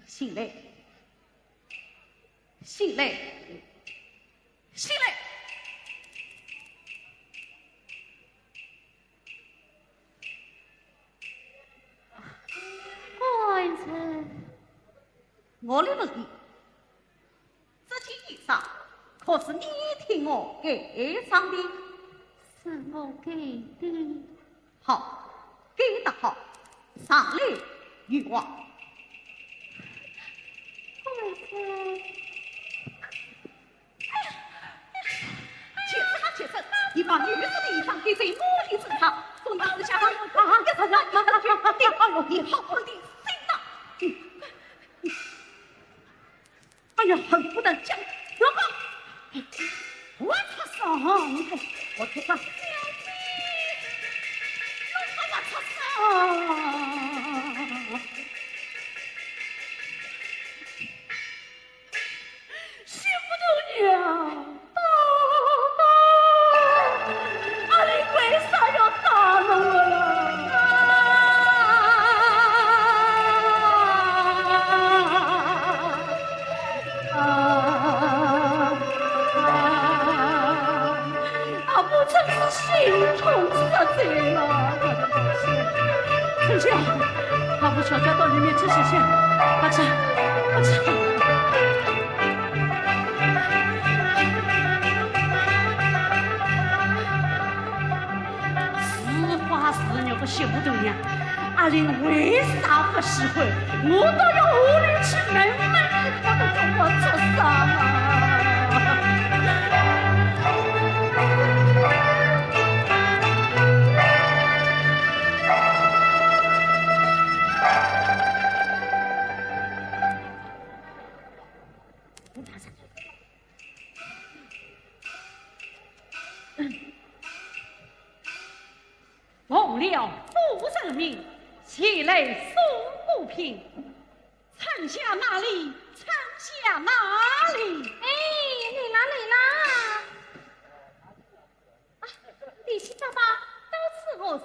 醒来，醒来，醒来！官人，我来问你，这件衣裳可是你替我盖上的？是我盖的。 好，盖得好，上来，女王。官人。哎呀，哎呀，哎呀，且慢，且慢，你把女子的衣裳盖在我的身上，总要是下场，啊，啊，啊，啊，啊，啊，啊，你好好的心呐。嗯，嗯。 哎呀，恨不得将，要好，我出手，我出手，我出手。媳妇大人啊，阿林为啥要打我了？ 啊，啊，啊，我真是心痛失禁了。春香，快扶小姐到里面去歇歇，快去，快去。 是花是肉个媳妇大娘，阿林为啥不喜欢？我倒要下楼去问问伊，他都叫我做啥嘛？我爬上去。 奉了夫人命，前来送果品。春香哪里？春香哪里？哎，来啦，来啦！啊，弟媳伯伯，到此何事？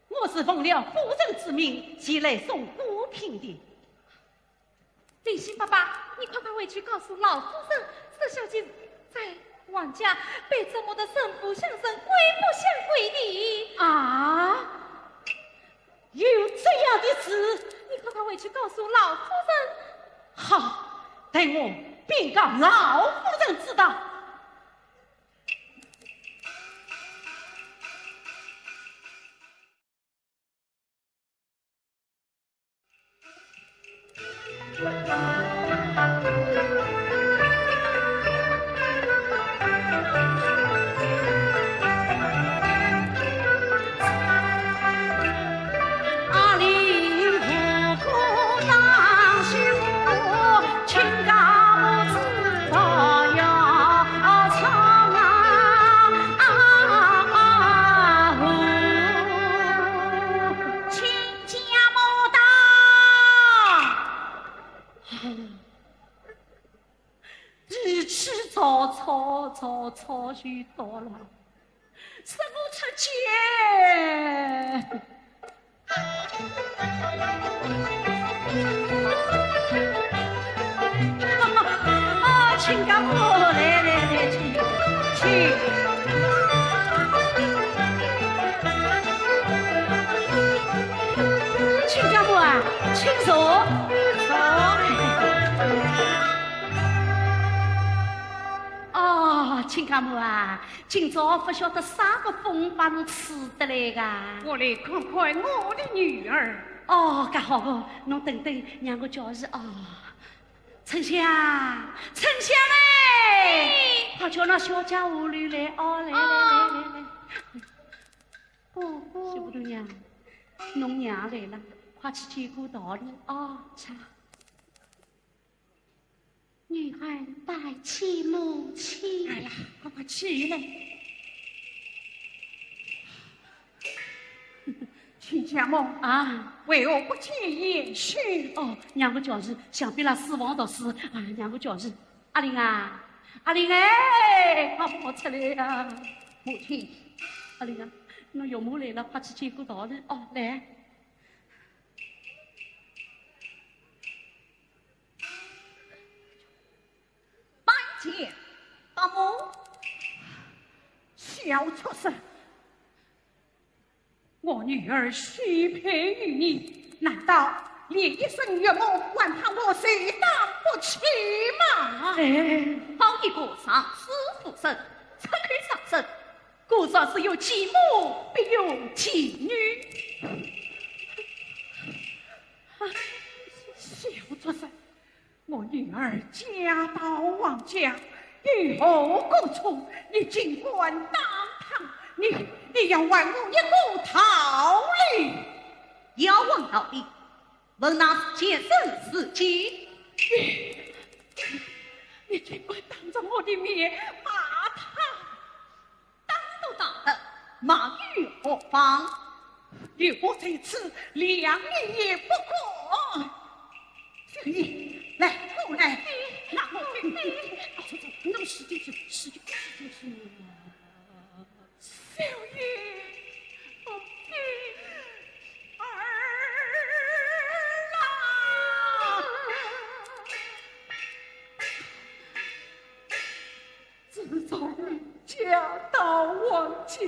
我是奉了夫人之命，前来送果品的。 弟媳伯伯，你快快回去告诉老夫人，这小姐在王家被折磨得身不像人、鬼不像鬼的。啊？有这样的事？你快快回去告诉老夫人。好，待我禀告老夫人知道。 亲家母到。一起早早早早就到了，什么出见？啊，亲家母，来来来，请，请。 亲家母啊，请坐。坐。哦，亲家母啊，今朝不晓得啥个风把侬吹得来个？我来看看我的女儿。哦，介好个，侬等等，让我叫伊哦。春香，春香哎，哎。快叫那小姐下楼来哦，来来来来来。哦。 媳妇大娘，侬娘来了，快去见过道理啊！去。女儿拜见母亲。哎呀，快快起来。亲家母啊，为何不见贤婿？哦，娘个叫伊，想必辣书房读书啊，娘个叫伊。 阿林啊，阿林哎，快跑出来呀！母亲。阿林啊，侬岳母来了，快去见过道理哦，来。小畜生！我女儿许配于你，难道连一声岳母还怕我谁当不起吗？哎，好一个上司夫人，出口伤人，果然是有继母必有继女。小畜生！ 我女儿嫁到王家，有何过错？你竟敢打她，你，你要还我一个道理！要还道理，问那前生是谁？你竟敢当着我的面骂她！ 打都打得，骂又何妨？有我在此，谅你也不敢。小爷，来，过来。那我给你，走，走，那么使劲去，使劲去，使劲去。小爷，我的儿啊！ 自从你嫁到王家，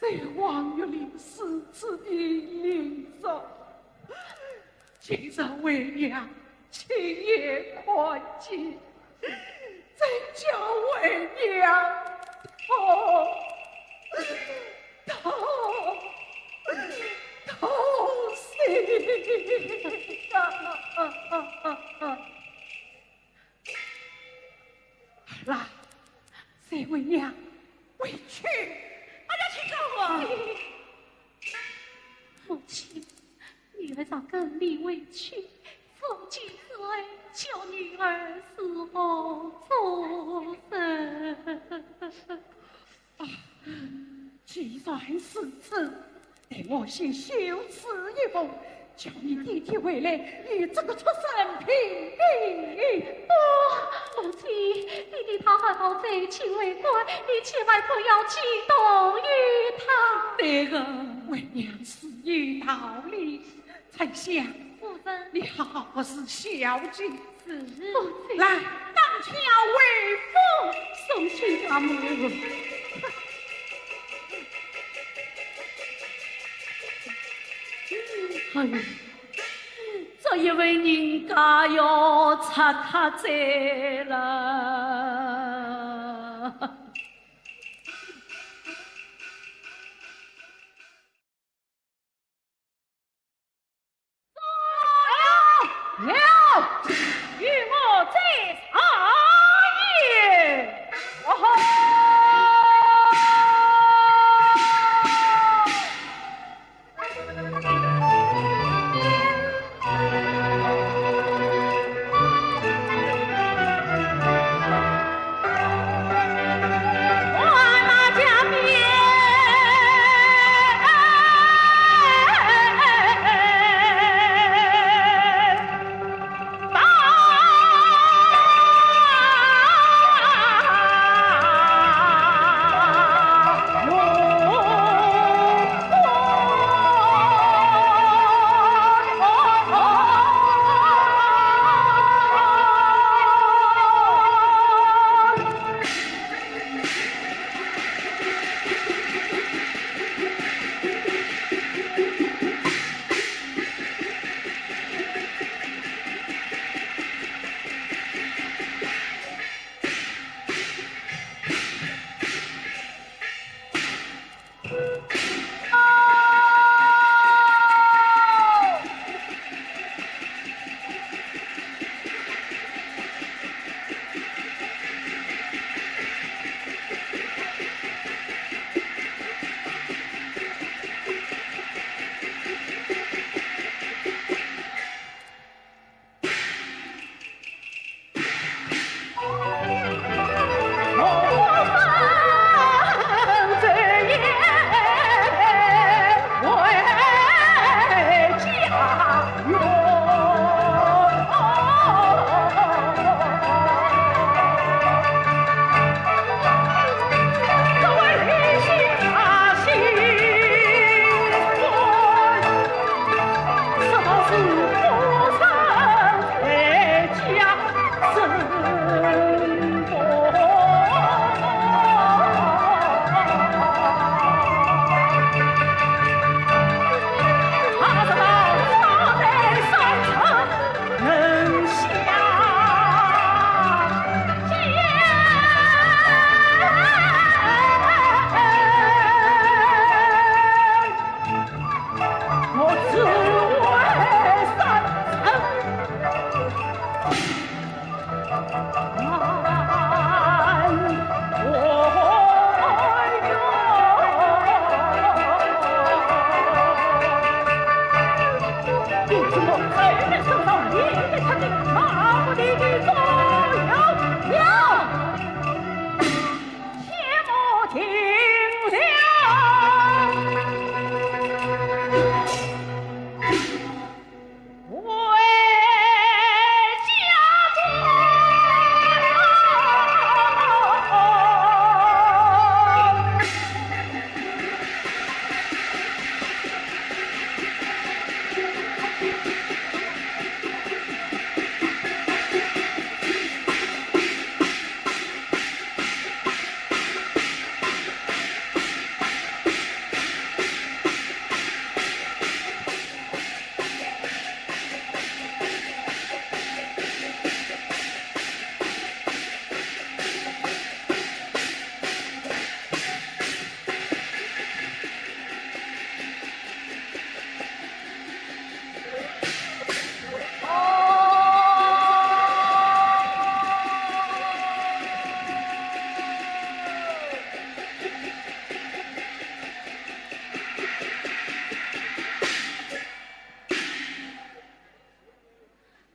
在王府里如此的凌辱，今日为娘亲眼看见，真叫为娘痛，痛，痛心啊！ 儿啊，随为娘回去。哎呀，亲家母！母亲，女儿早跟你回去，父亲之恩，叫女儿如何做人？啊，既然如此， 待我先修此一封，叫你爹爹回来与这个畜生评理。不，母亲，爹爹他还好在京为官，你千万不要激动于他。对个，为娘自有道理。春香，夫人，你好好服侍小姐。 是。来，当轿回府。送亲家母。哎呦，这一回人家要拆开哉了。 了，与我再上一。哦吼！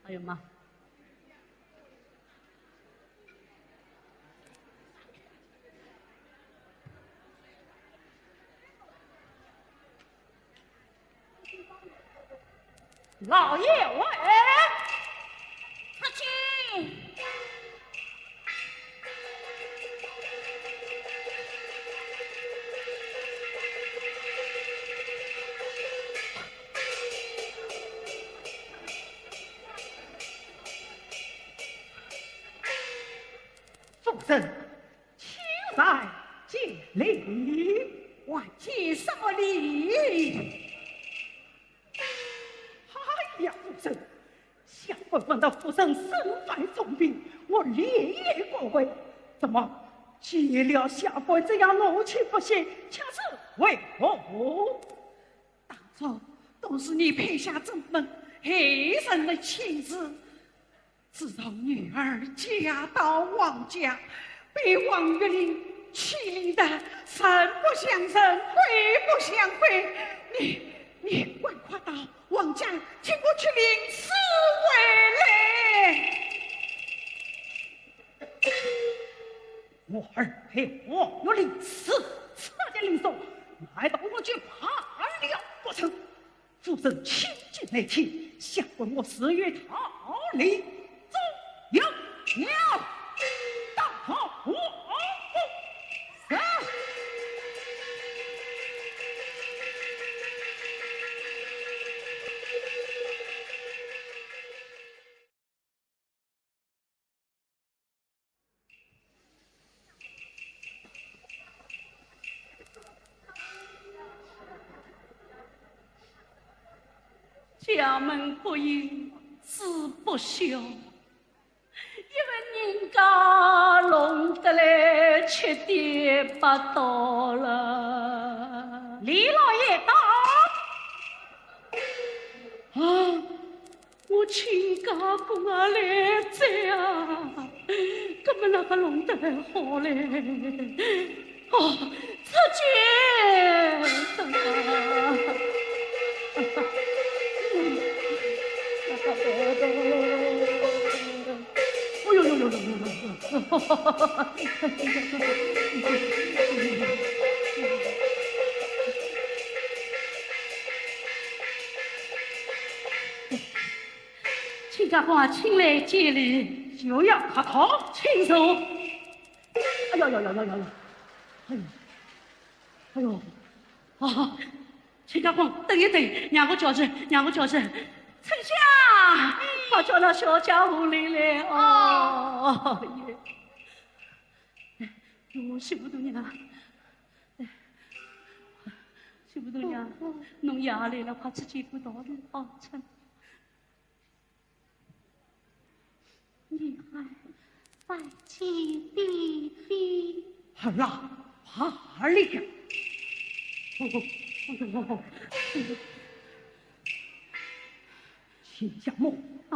哎呀妈！老爷，我……哎，出去！ 夫人，请在见礼。还见什么礼？哎呀，夫人，下官闻得夫人身患重病，我连夜赶回。怎么，见了下官这样怒气不息，却是为何？ 当初都是你配下这门，害人的亲事。自从女儿嫁到王家，被王玉林欺凌得人不像人，鬼不像鬼，你，你赶快到王家替我去领诗回来。 我儿陪王玉林死，此地领诗，难道我就罢了不成？夫人千金难替，下官我自有道理。走，有了，大王上。 家门不幸，子不孝，一个人家弄得来七颠八倒了。李老爷到。啊， 我亲家公啊来哉啊，搿么哪哼弄得来好嘞？哦，出去！哎呦呦呦呦呦呦！ 亲家公请来见礼。休要客套，请坐。哎呦呦呦呦呦呦！哎呦，哎呦，啊，亲家公，等一等，让我叫人，让我叫人。春香，快叫那小家伙来来哦。哦，哎呀，哎，我媳妇大娘，哎，媳妇大娘，侬爷来了，快去见过道理啊，春。 你还拜见爹爹。好了，罢了。哦，哦，哦，哦，哦。亲家母，啊，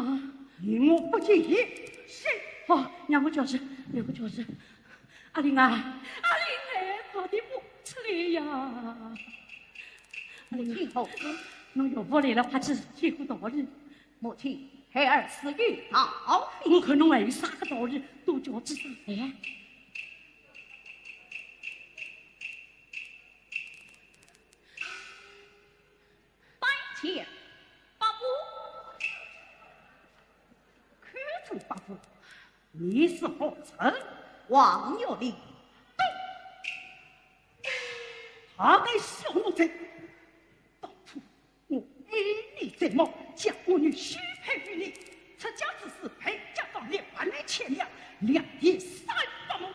你我不见也是。哦，让我叫声，让我叫声。阿林啊，阿林哎，快点跑出来呀！母亲何事？侬岳父来了，快去见过道理。 母亲，孩儿自有道理。我看侬还有啥个道理，都叫仔上来。拜见伯父。口称伯父，你是何人？王玉林。大胆小奴才，当初 我爱你在目，将我女许配于你，出嫁之时陪嫁妆两万两千两，两钿三百文。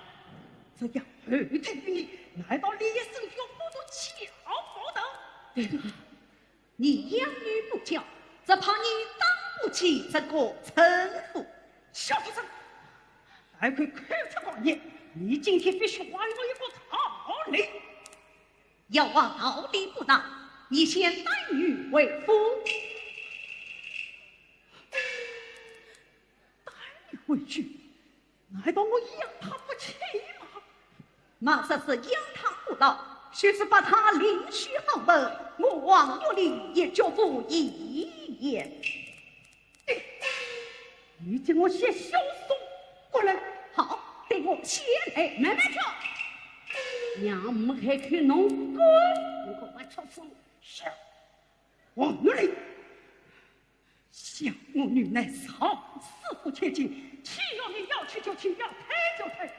这样厚待于你，难道连一声岳父都叫不得？对了，你养女不教，只怕你当不起这个称呼。小畜生，还敢口出狂言，你今天必须还我一个道理。 要话道理不难，你先带女回府。带女回去？难道我养她不起吗？莫说是养她不到，就是把她另许好门，我王玉林也绝无异议。你给我些小松过来。好，等我起来慢慢叫。娘没开口，侬滚，侬给我出风。是，王玉林，想我女儿是好，师父千金，岂容你要去就去，要退就退。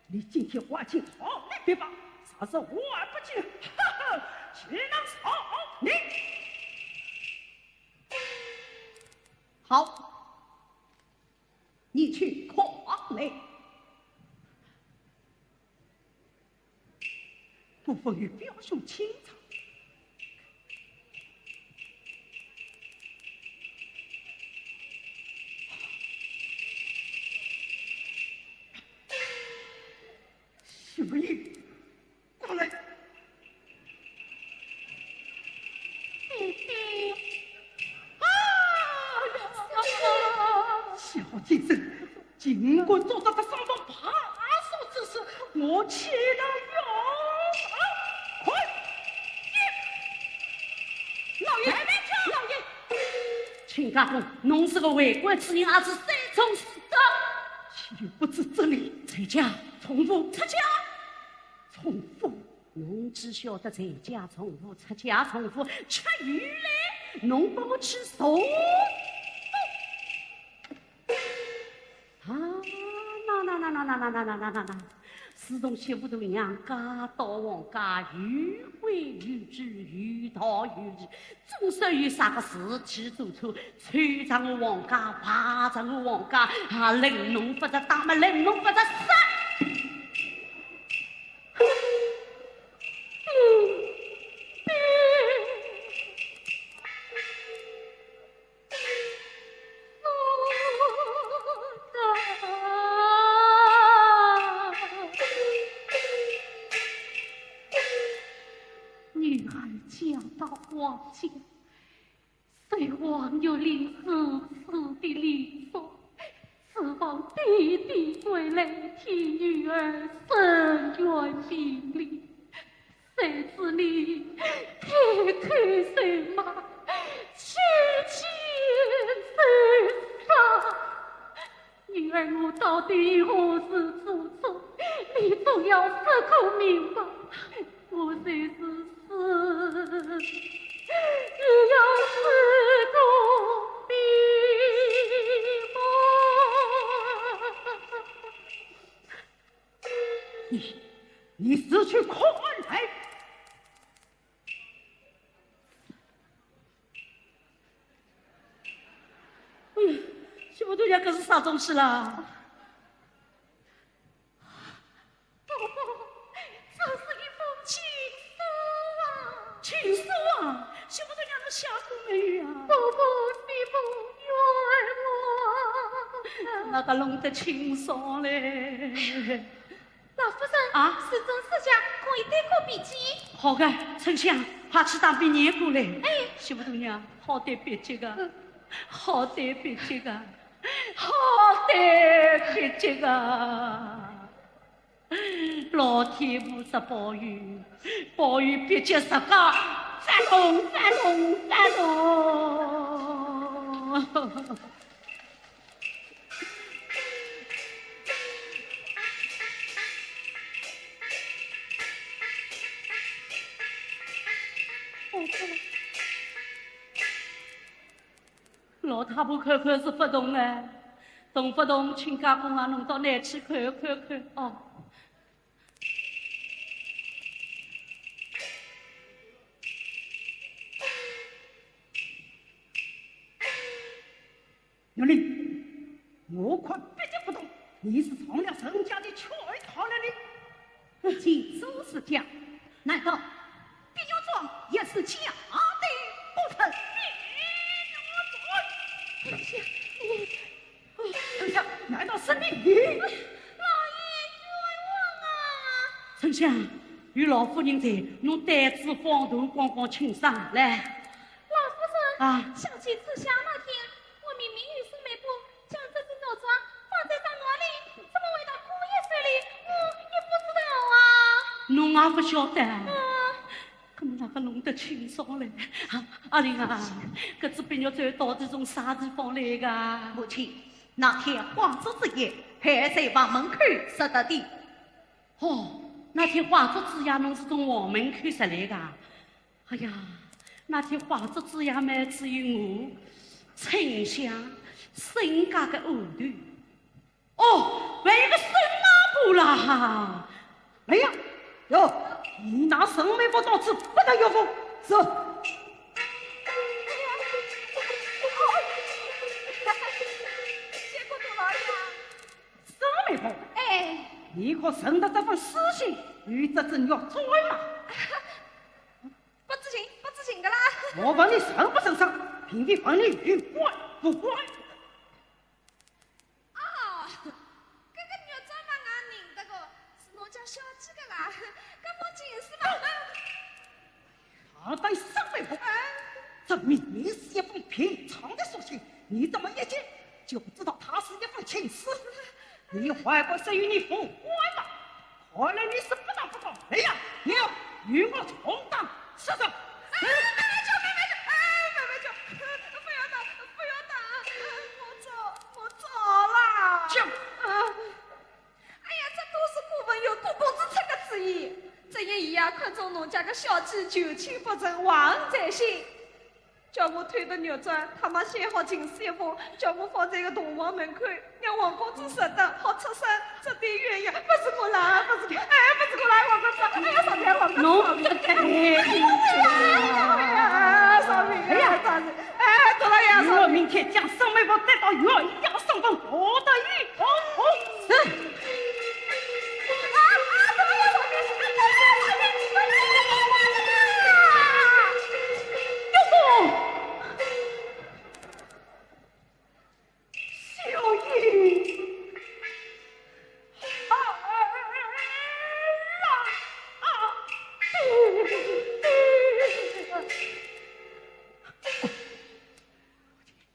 你今天花尽好你别吧，若是花不尽，哈哈，岂能饶你？好，你去看来。 不妨与表兄请坐。兄弟，过来。 哎呀，小贱人，竟敢做出这伤风败俗之事，我岂能容忍！快！老爷，老爷，卿家公，侬是个为官之人，还是三从四德？岂不知这里？出家从父。出家从父。 侬只晓得在家从父，出家从父，吃鱼嘞，侬把我吃熟。啊，那那那那那那那那那那，自从媳妇大娘嫁到王家，有规有矩，有道有理，总算有啥个事体做错，抽着我王家，排着我王家，啊，领侬勿着打么，领侬勿着杀。 女儿嫁到王家， 受王玉林如此的礼重，指望爹爹归来替女儿伸冤评理，谁知你开口就骂，取钱就杀。女儿我到底有何事做错？你总要说个明白。 我就是死，也要死个闭目。你，你死去看来！哎呀，小大娘，搿是啥东西啦？ 婆婆，这是一封情书啊！情书啊？媳妇大娘，侬写过没有啊？婆婆，你不冤枉。哪哼弄得清爽嘞？老夫人，啊？书中所讲，可以对过笔迹。好个，春香，快去打笔念过来。哎。媳妇大娘，好歹笔迹个，嗯。好歹笔迹个，好歹笔迹个。 老天菩萨保佑，保佑笔迹十个，发红，发红，发红。老太婆看看是勿动哎，动勿动，亲家公啊，侬到哪去看看看哦。玉林，我看笔迹不动，你是上了人家的圈套了哩。 情书是假，难道碧玉簪也是假的不成？碧玉簪！哎呀，你，春香，难道是你？老爷，冤枉啊！春香，有老夫人在，侬胆子放大，讲讲清爽来。老夫人，啊。想起自杀那天，我明明有事没做， 将这只玉簪放在大碗里，怎么会到姑爷手里？我也不知道啊。侬也勿晓得啊？嗯。搿么哪哼弄得清爽嘞？啊，阿林啊，搿只碧玉簪到底从啥地方来个？母亲，那天花烛之夜，还在房门口拾得的。哦，那天花烛之夜侬是从房门口拾来的啊？哎呀，那天花烛之夜嘛，只有我、春香、沈家的后头。哦，还有个沈妈婆啦。来呀，哟，你拿沈妹夫到此不得有风。是。谢过大老爷。沈妹夫，哎。你可认得这封书信与这只玉簪吗？不知情，不知情的啦。我问你认不认识，并非问你有关不关。 哦，搿个玉簪嘛，我认得个，是侬家小姐的啦，搿封情书嘛。大胆沈妹夫，哎。这明明是一封平常的书信，你怎么一见就知道它是一封情书？你还不是与你父官吗？ 看来你是不打不到。来呀，你要与我同当吃上。哎，妹妹叫，妹妹叫，哎，妹妹叫，不要打，不要打，我错，我错了。讲。哎呀，这都是顾文友顾公子出的主意。只因伊啊，看中侬家个小姐旧情不成，怀恨在心。 叫我偷得玉簪，他妈写好情书一封，叫我放在个洞房门口，让王公子拾得，好出山，这对鸳鸯，不是我啦，不是，哎，不是我啦，王公子，哎呀，上天王公子，侬不该。哎呀，上天，哎呀，大人，哎，大老爷，我明天将沈妹夫带到岳阳上坟，我的一同。是。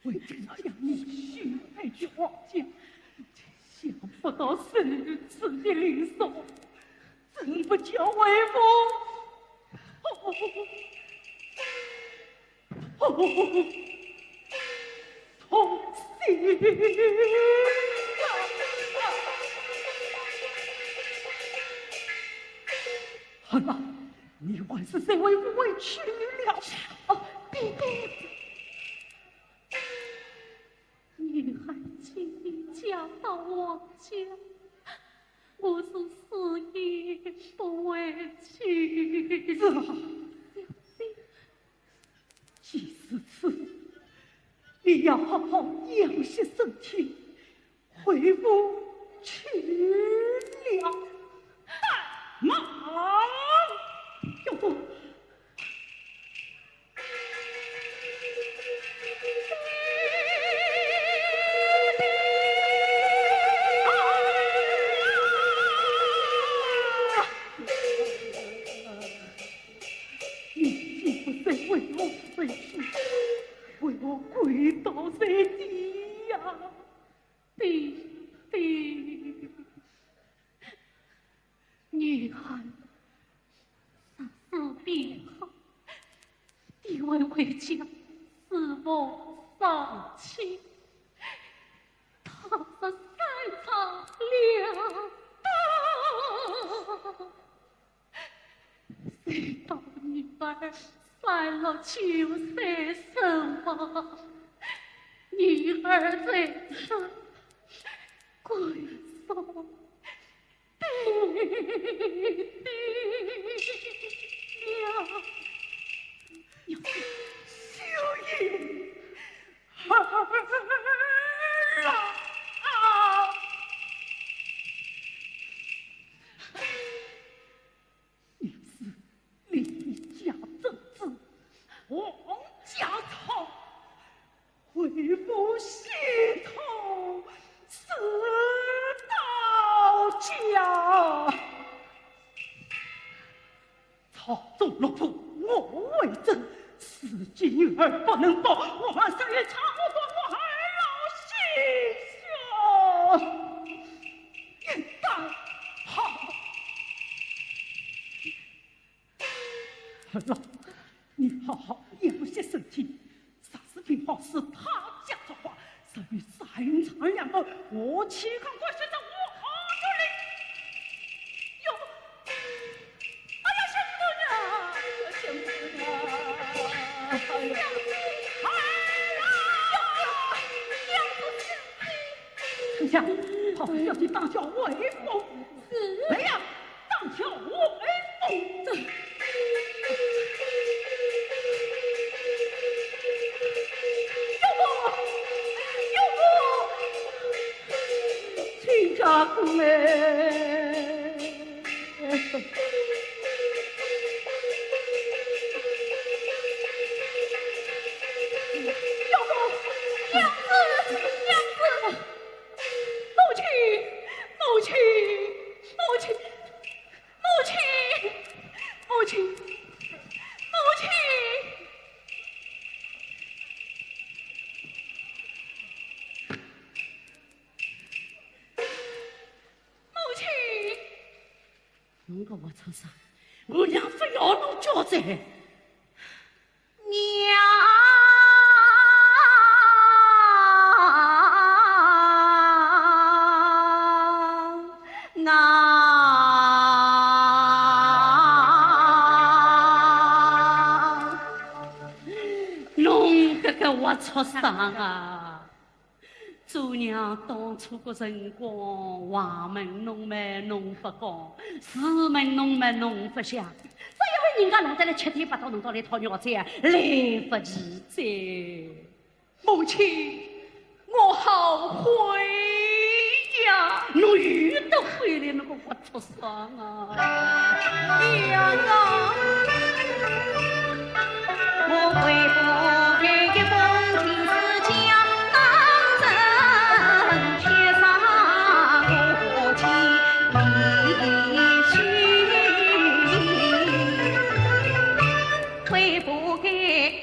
为了让你许配于王家，想不到如此的凌辱，真不叫为父痛心。好了，你还是随为父回去了。哦，爹爹。 女孩今日嫁到王家，我是死也不回去。是啊，既是此，你要好好养息身体，回府去了。大妈，有。 你既不是为我死去，为我跪倒在地呀！爹爹。 女儿，若是变好，定会回家侍奉双亲。倘若三长两短，谁道女儿三六九岁身亡，女儿在此跪送 爹爹呀！小英儿啊！你是李家正子，王家草， 为父心痛似刀绞。朝中落土我为证，如今女儿不能保，我们谁也抢不断我儿老心血。应当好。儿啊，你好好养息身体， 若是病好是他家作怪，这位三长两短，我岂敢管些这我好有理？哟，哎呀，辛苦了，辛苦了！哎呀，哎呀，娘子，娘子，娘子！丞相，好，小姐当小威风。是。来呀， 当小威风。这，有我，有我，亲家公哎。有我，娘子，娘子。 母亲，母亲，母亲，母亲，母亲，母亲，母亲。侬个活畜生，我娘非要侬交代。 娘啊，侬搿个活畜生啊！做娘当初个辰光，横问侬么侬勿讲，竖问侬么侬勿响，只因为人家弄得来七颠八倒，弄到来讨肉吃，来勿及哉。 母亲，我后悔呀！侬又得悔了，侬个活畜生啊！娘啊！我悔不该一封情书将人贴上我的心。 悔不该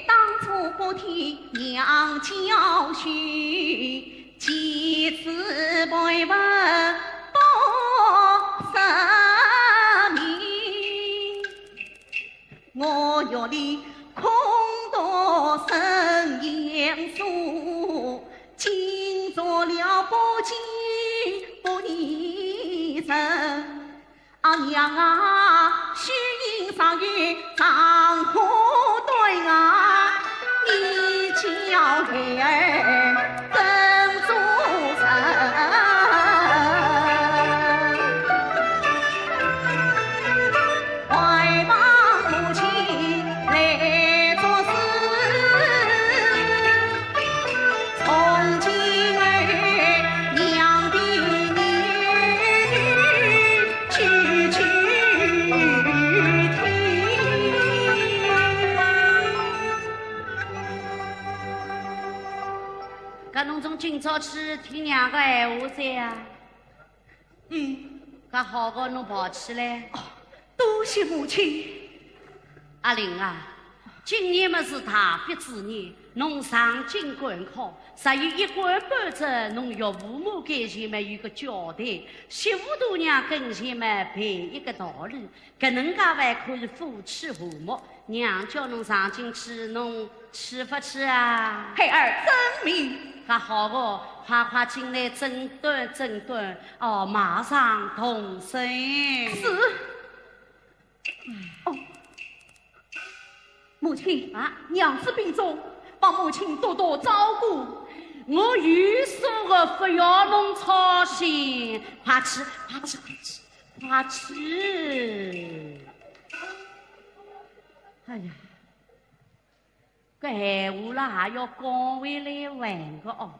当初不听娘教训，几次陪伴不认命。我月里空读圣贤书，竟做了不敬不义人。 啊，娘啊，虚应上有丈夫对啊，你叫孩儿怎做人？还望母亲来作主。 从今儿娘的言语句句听。搿侬从今朝起听娘个闲话哉啊？ 嗯，搿好个，侬跑起来。哦，多谢母亲。阿林啊，今年么是大比之年，侬上京赶考，若有一官半职，侬岳父母跟前么有个交代，媳妇大娘跟前么赔一个道理，搿能介还可以夫妻和睦。娘叫侬上京去，侬 去勿去啊？孩儿遵命。搿好个，快快进来整顿整顿，哦，马上动身。是。哦，母亲啊，娘子病重，望母亲多多照顾。我有数个，勿要侬操心，快去，快去，快去，快去。哎呀， 搿闲话啦，也要讲回来还个哦。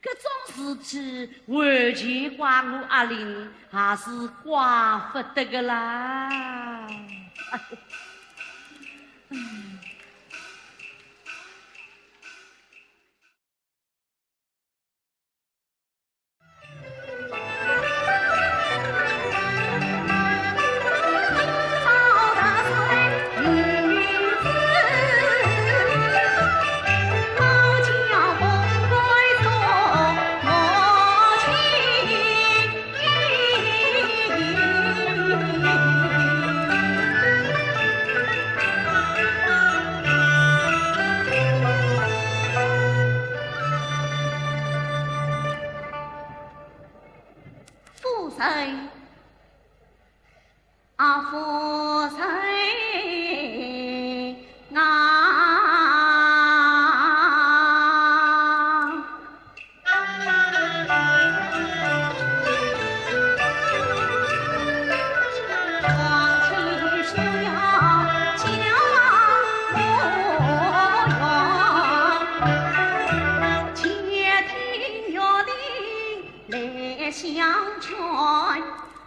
搿种事体完全怪我阿林，也是怪勿得个啦。人啊，夫人啊。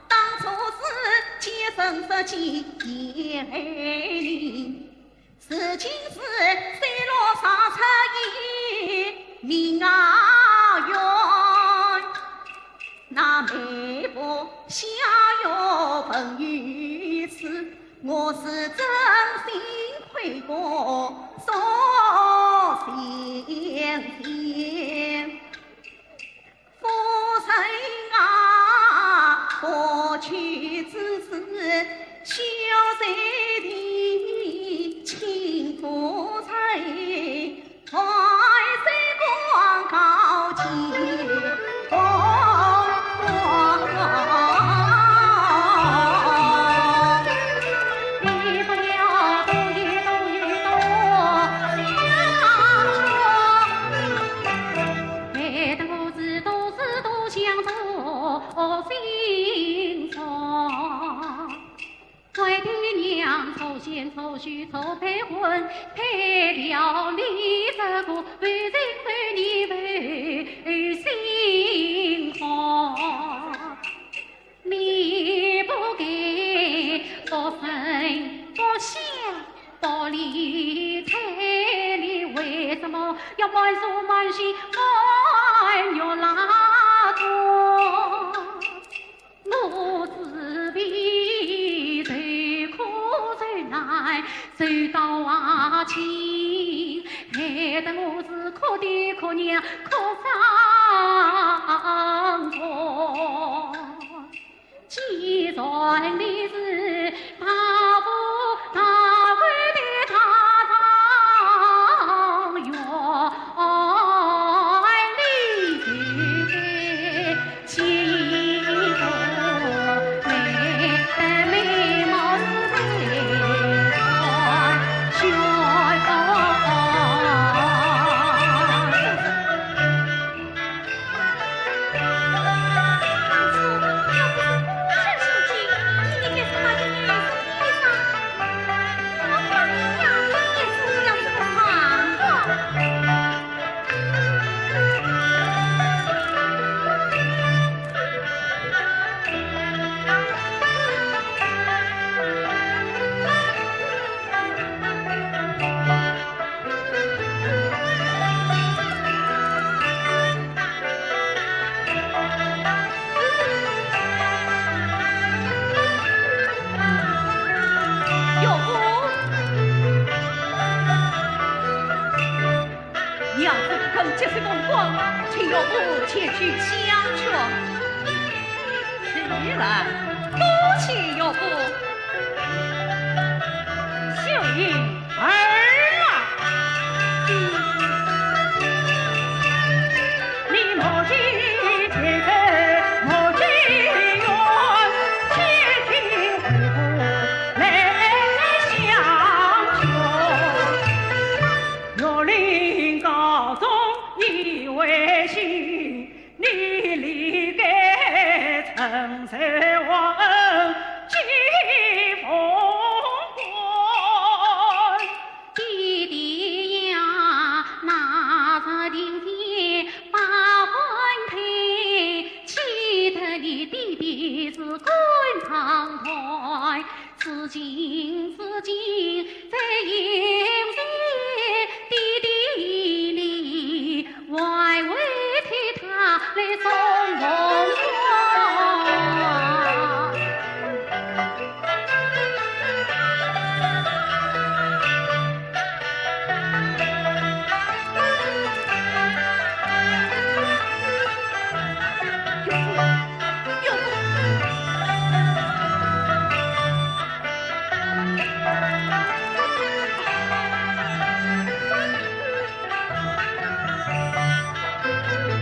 当初是奸臣设计陷害你，如今是水落石出一命啊冤。那眉目下有文与此，我是真心愧过所相欠。 夫人啊，不去之时，休在地，请夫人万岁公告见公公。你不要多言多语多相说。 害得我是多思多想多心酸。为爹娘错选错婿错配婚，配了你这个无情无义无心汉。 你不给，不分不晓，不理睬，你为什么要瞒手瞒脚瞒月拉长？我自闭，受苦受难受到啊尽，害得我是哭爹哭娘哭伤痛。 既然你是大富大贵的大状元，你就该见一个媒人，美貌是美人。 娘子不肯接受凤冠，请岳父前去相劝。是啊，多谢岳父。秀英儿啊，你莫急，莫急，莫急冤，且听我来相劝。 玉林高中你为秀，你理该承受皇恩接凤冠。爹爹呀，那日庭前把官配，气得你爹爹是肝肠断。 如今，如今，在迎接爹爹你，还会替他来送凤冠。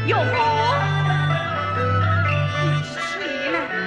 岳父，你起来。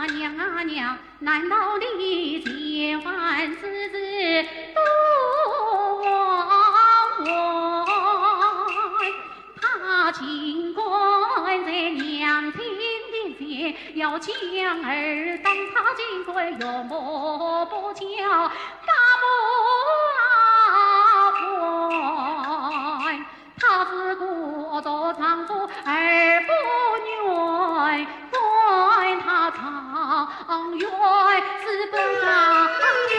娘啊娘，难道你千万世事都忘怀？他竟敢在娘亲面前要将儿打，他竟敢岳母不教，打不还。 她是故作丈夫而不愿，管她状元是不状元。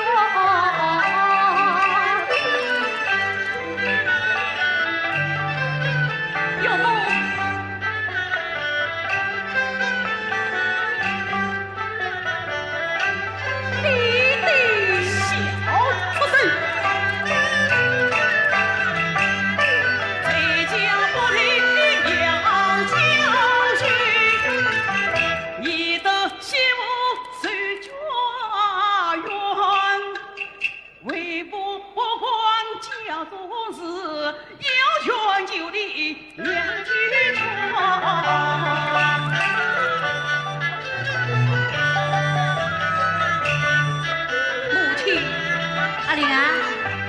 岳母， 爹爹，小畜生！在家不听娘教训，你的媳妇受家怨，为父不管家中事， 要全就你两句话。母亲，阿林啊，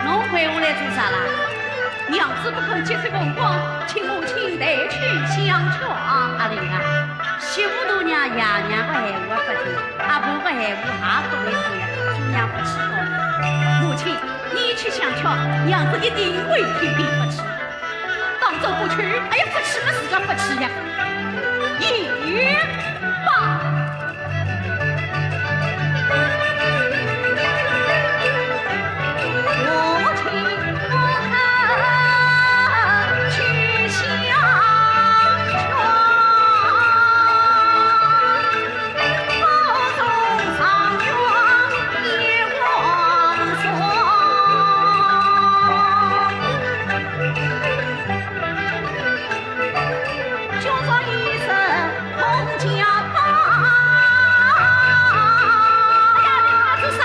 侬跪下来做啥啦？娘子不肯接受凤冠，请母亲代去相劝。阿林啊，媳妇大娘爷娘个闲话勿听，阿婆个闲话也勿会听，做娘勿去讲。母亲， 你去相劝，娘子一定会听你不去。当真不去，哎呀，不去嘛，自家不去呀。也罢。我听我去相劝。 哎呀，你做啥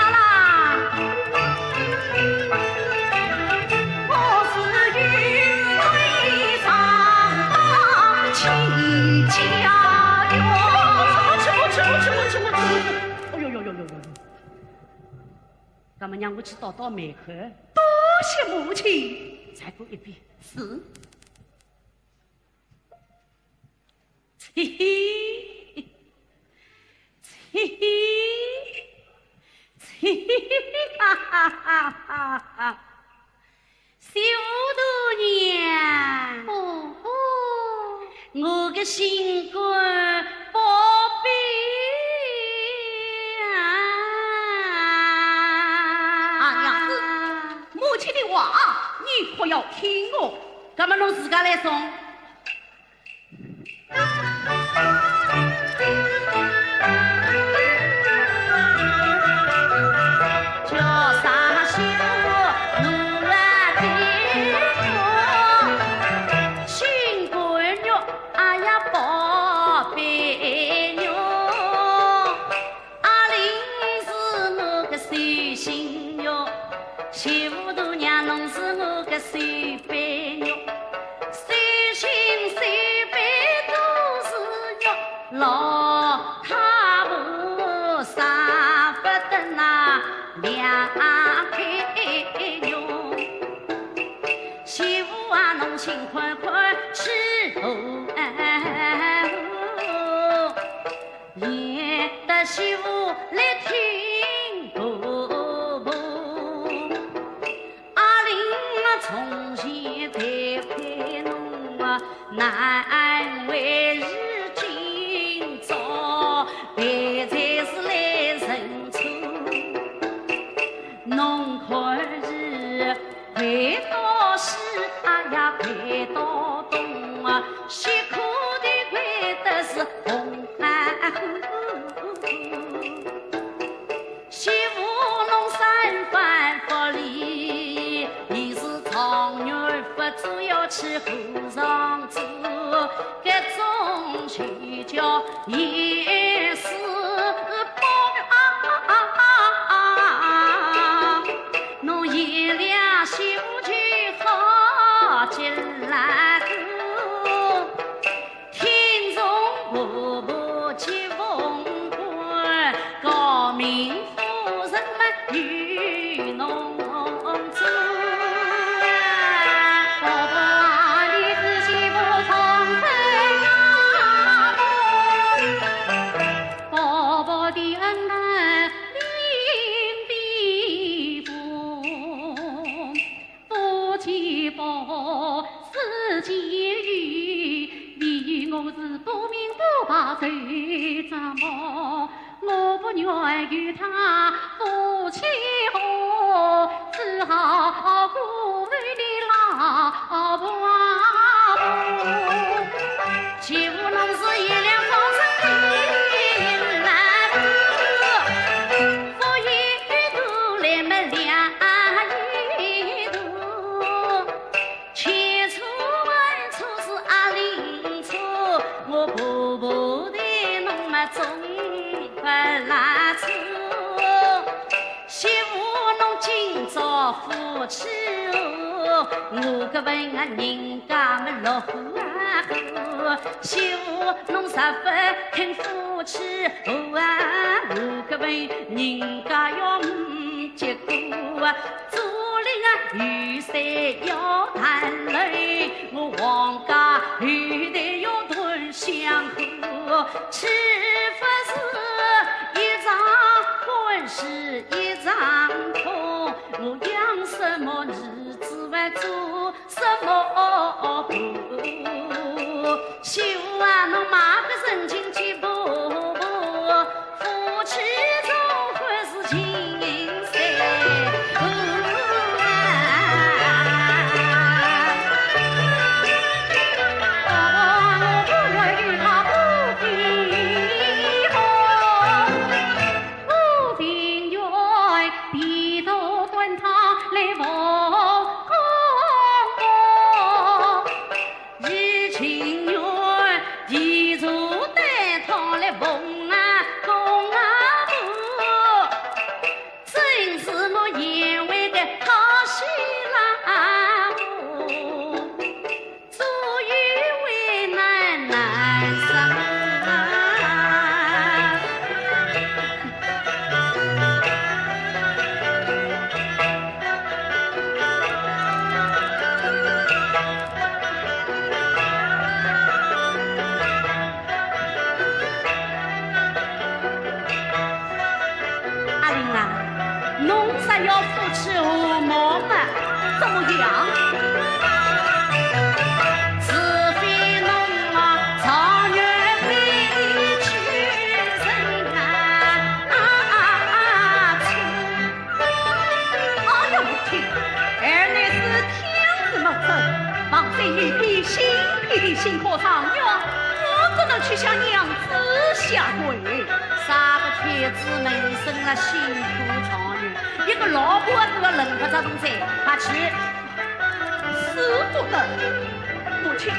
啦？ 哎呦呦呦呦呦呦！那么让我去倒倒霉喝。多谢母亲。再过一遍。是。嘿嘿，嘿嘿，嘿嘿，哈哈哈哈哈。 小大娘，哦哦，我个心肝宝贝啊！啊，娘子，母亲的话，你可要听哦。那么侬自家来送。 阿林是我个手心肉，媳妇大娘侬是我个手背肉，手心手背都是肉，老太婆舍不得那两块肉。媳妇啊，侬心宽宽去哦。 也得媳妇来听婆婆。阿林啊，从前得亏侬啊，难为是今朝，别才是来认错。侬看是 跪到西，哎呀，跪到东啊，辛苦的跪的是红啊！媳妇侬三番不离，你是状元不做要去和尚做，搿种就叫也是不啊！ 侬一两心就好进来个，听从婆婆接凤冠，林夫人嘛与侬做啊，婆婆啊，你是媳妇上身啊，婆婆的恩爱临地风。 夫妻不，世间有，唯有我是不明不白谁怎么，我不愿与他夫妻和，只好辜负你老婆。媳妇侬是一两方生的男子， 佛也有度，来么两也度，千错万错是阿里错，我婆婆待侬么总不赖错。媳妇侬今朝夫妻和，我搿份人家么乐呵啊呵。媳妇侬若不肯夫妻 哦啊，我搿份人家要呒结果啊，做人啊有山要担楼，我王家后代要断香火，岂不是一场欢喜一场痛？我养什么儿子还做 什么婆？媳妇啊，侬买个人情给婆婆，夫妻总归是情深。哦啊，婆婆，我不会与他不平衡。 我情愿地主端汤来奉公婆，我情愿地主端汤来奉啊公啊婆，真是我眼为的好新郎婆。 做一为难难生啊。阿林啊，侬若要夫妻和睦嘛，怎么样？除非侬啊，长远回去人啊，啊啊啊！亲。哎呀，母亲，儿乃是天子母子，望在你的心，你的心可上呀？我怎能去向娘子下跪？啥个天子门生了心腹状元，一个老婆都要轮不着侬哉，快去。使不得，母亲，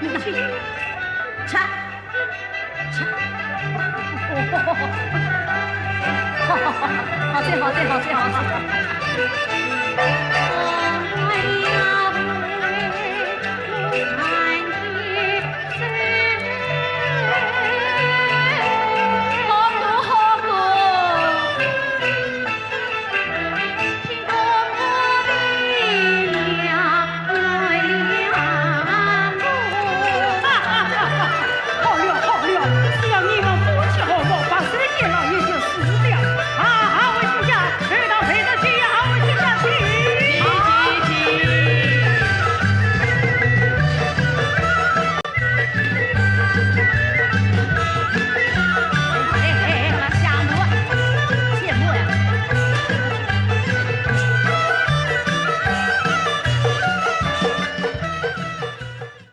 母亲，去，去。好，好，好，好，好，好，好，好，好，好，好。